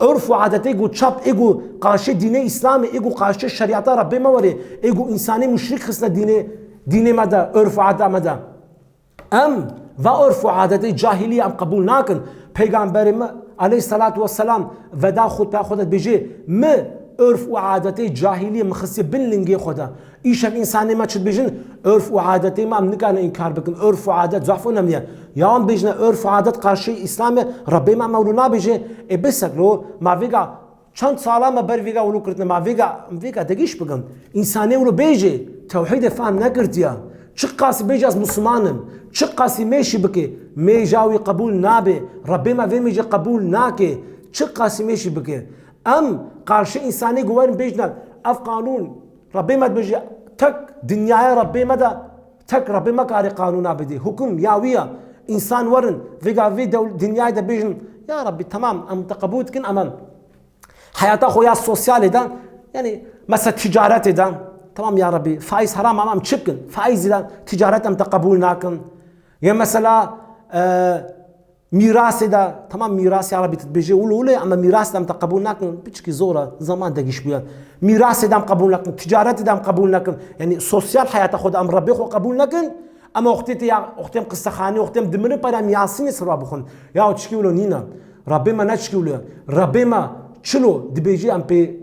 Örf û adetê ku çap, ê ku qarşê dînê Îslamê, ê ku qarşê şerîeta Rabbê me were, ê ku însanê muşrîk xistine dînê, dînê me de, örf û adeta me de. Em va örf û adetê cahîlî em qebûl nakin. Peygamberê me aleyhisselatu vesselam veda xutbeya xwe de dibêje, "Mi örf û adetê cahîlî min xistiye bin lingê xwe de." Îşev însanê me çi dibêjin? Örf û adetê me em nikarin înkar bikin. Örf û adet zaf önemli ye. Ya em bêjine örf û adet qarşî Îslamê, Rabbê me me wilo nabêje, ê biseklo, ma vêga çend sala me ber vêga wilo kirtine, ma vêga, vêga degîş bikin. Însanê wilo bêje, tewhîdê fehm nekirtiye. Çiqasî bêje ez Musliman im, çiqasî mêşî bike, mêja wî qebûl nabe, Rabbê me vê mêjê qebûl nake, çiqasî mêşî bike. Em qarşî însanê ku werin bêjine, ev qanûn, Rabbê me dibêje, tek dinyaya Rabbê me de, tek Rabbê me karê qanûna bidê. Hukum ya wî ye. Însan werin, vêga vê dew-, dinyayê de bêjin, "Ya Rabbî, temam, em te qebûl dikin, em em heyata xwe ya sosyalê de, yanî mesela ticaretê de, temam ya Rabbî, faiz heram, em em çi bikin? Faizî de ticaret em te qebûl nakin." Ya mesela, e, Mîrasê de, temam mîras ya Rabbî tu dibêjê wilo wilo, ama mîras de em te qebûl nakin, piçkî zor e, zaman degîş bûye. Mîrasê de em qebûl nakin, ticaretê de em qebûl nakin. Yanî sosyal heyata xwe de em Rabbê xwe qebûl nakin, ama wextê tê ya, wextê em qistexanê, wextê em dimirin pere em Yasînê ser wa bixwin. Ya çikî wilo nîne. Rabbê me ne çikî wilo ye. Rabbê me çilo dibêjê em pê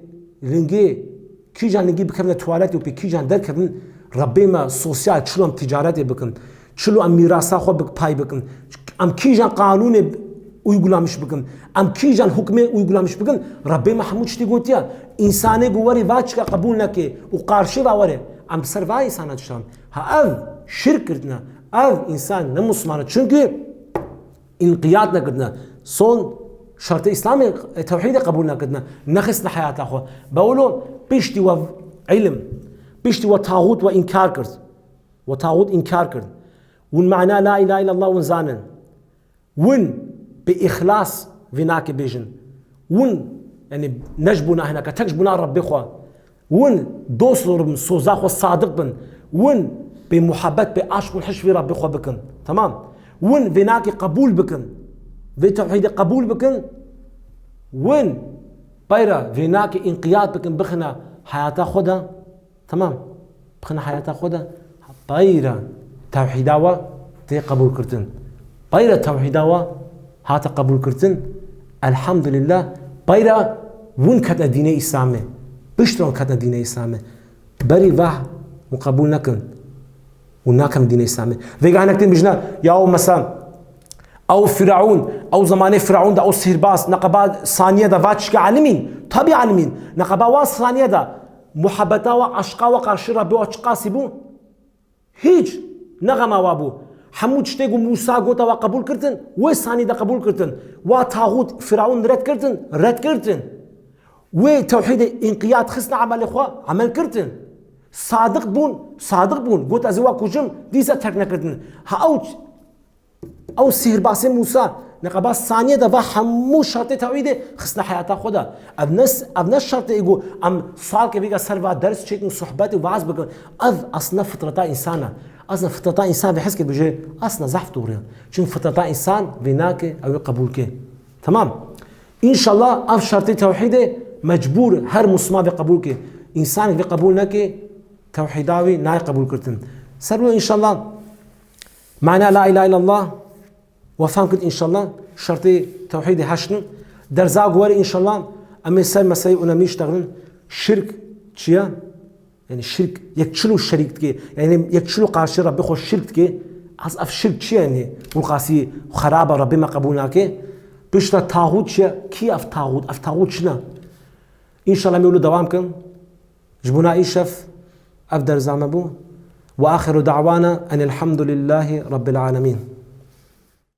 lingê Kîjan lingî bikevine tuwaletê û pê kîjan derkevin, Rabbê me sosyal, çilo em ticaretê bikin, çilo em mîrasa xwe bi pay bikin, em kîjan qanûnê uygulamiş bikin, em kîjan hukmê uygulamiş bikin, Rabbê me hemû tiştî gotiye. Însanê ku werê va çika qebûl neke û qarşî va were, em bi ser va însana dişan. Ha ev şirk kirtine, ev însan ne Musliman e. Çunkî înqiyad nekirtine. Son şertê Îslamê, e, tewhîdê qebûl nekirtine. Nexistine heyata xwe. Bawlo piştî we îlim, piştî we taxût we înkar kir. We taxût înkar kir. Win mana la îlahe illallah win zanin. Win bi îxlas vê nake bêjin. Win Yanî ne ji bona hineka, tek ji bona Rebbê xwe. Win dost bin, soza xwe sadiq bin. Win pê muhabbet, pê aşk û hişvî Rebbê xwe bikin. Tamam. Win vê nakê qebûl bikin. Vê tewhîdê qebûl bikin. Win peyra vê nakê înqiyat bikin, bixine heyata xwe de. Tamam. Bixine heyata xwe de. Peyra tewhîda we tê qebûl kirtin. Peyra tewhîda we hate qebûl kirtin. Elhamdülillah. Peyra win ketine dînê Îslamê. Piştre win ketine dînê Îslamê. Berî vah win qebûl nekin. Win nakin dînê Îslamê. Vêga hinek tên bijne, ya o mesela, ew Firaun, ew zemanê Firaun de ew sihrbaz, neqeba saniye de va çike alimîn. Tabi alimîn. Neqeba wa saniye de muhabbeta wa, aşqa wa qarşî Rebbê wa çiqasî bû? Hiç. Ne xema wa bû. Hemû tiştê ku Mûsa gota wa qebûl kirtin, wê sanî de qebûl kirtin. Wa taxût Firaun red kirtin, red kirtin. Wê tewhîdê înqiyat xistine emelê xwe, emel kirtin. Sadiq bûn, sadiq bûn. Got, "Ez ê wa kujim", dîsa terk nekirtin. Ha ew, ew sihrbazê Mûsa, neqeba saniye de va hemû şertê tewhîdê xistine heyata xwe de. Ev ne, ev ne şertê ê ku em salkê vêga ser va ders çêkin, sohbet û vaaz bikin. Ev aslında fitreta însan e. Aslında fitreta însan vê hez ke bije, aslında zehf doğru ye. Çünkü fitreta însan vê nake, ew ê qebûl ke. Tamam. Înşallah ev şertê tewhîdê mecbûr her Muslima vê qebûl ke. Însanê vê qebûl neke, tewhîda wî nayê qebûl kirtin. Ser wê înşallah mana la ilahe illallah we fehm kir înşallah. Şertê tewhîdê heşt in. Derza ku were înşallah em ê ser meseleyê önemlî iştexilin. Şirk çi ye? Yani şirk, yek çilo şerîk dike, yani yek çilo qarşî Rebbê xwe şirk dike, ez ev şirk çi ye yani? Wilqasî xerab e, Rebbê me qebûl nake. Piştre taxût çi ye? Kî ev taxût? Ev taxût çi ne? Înşallah em ê wilo dewam kin. Ji bona îşev ev derza me bû. Ve axiru da'wana enilhamdulillahî Rabbil alemin.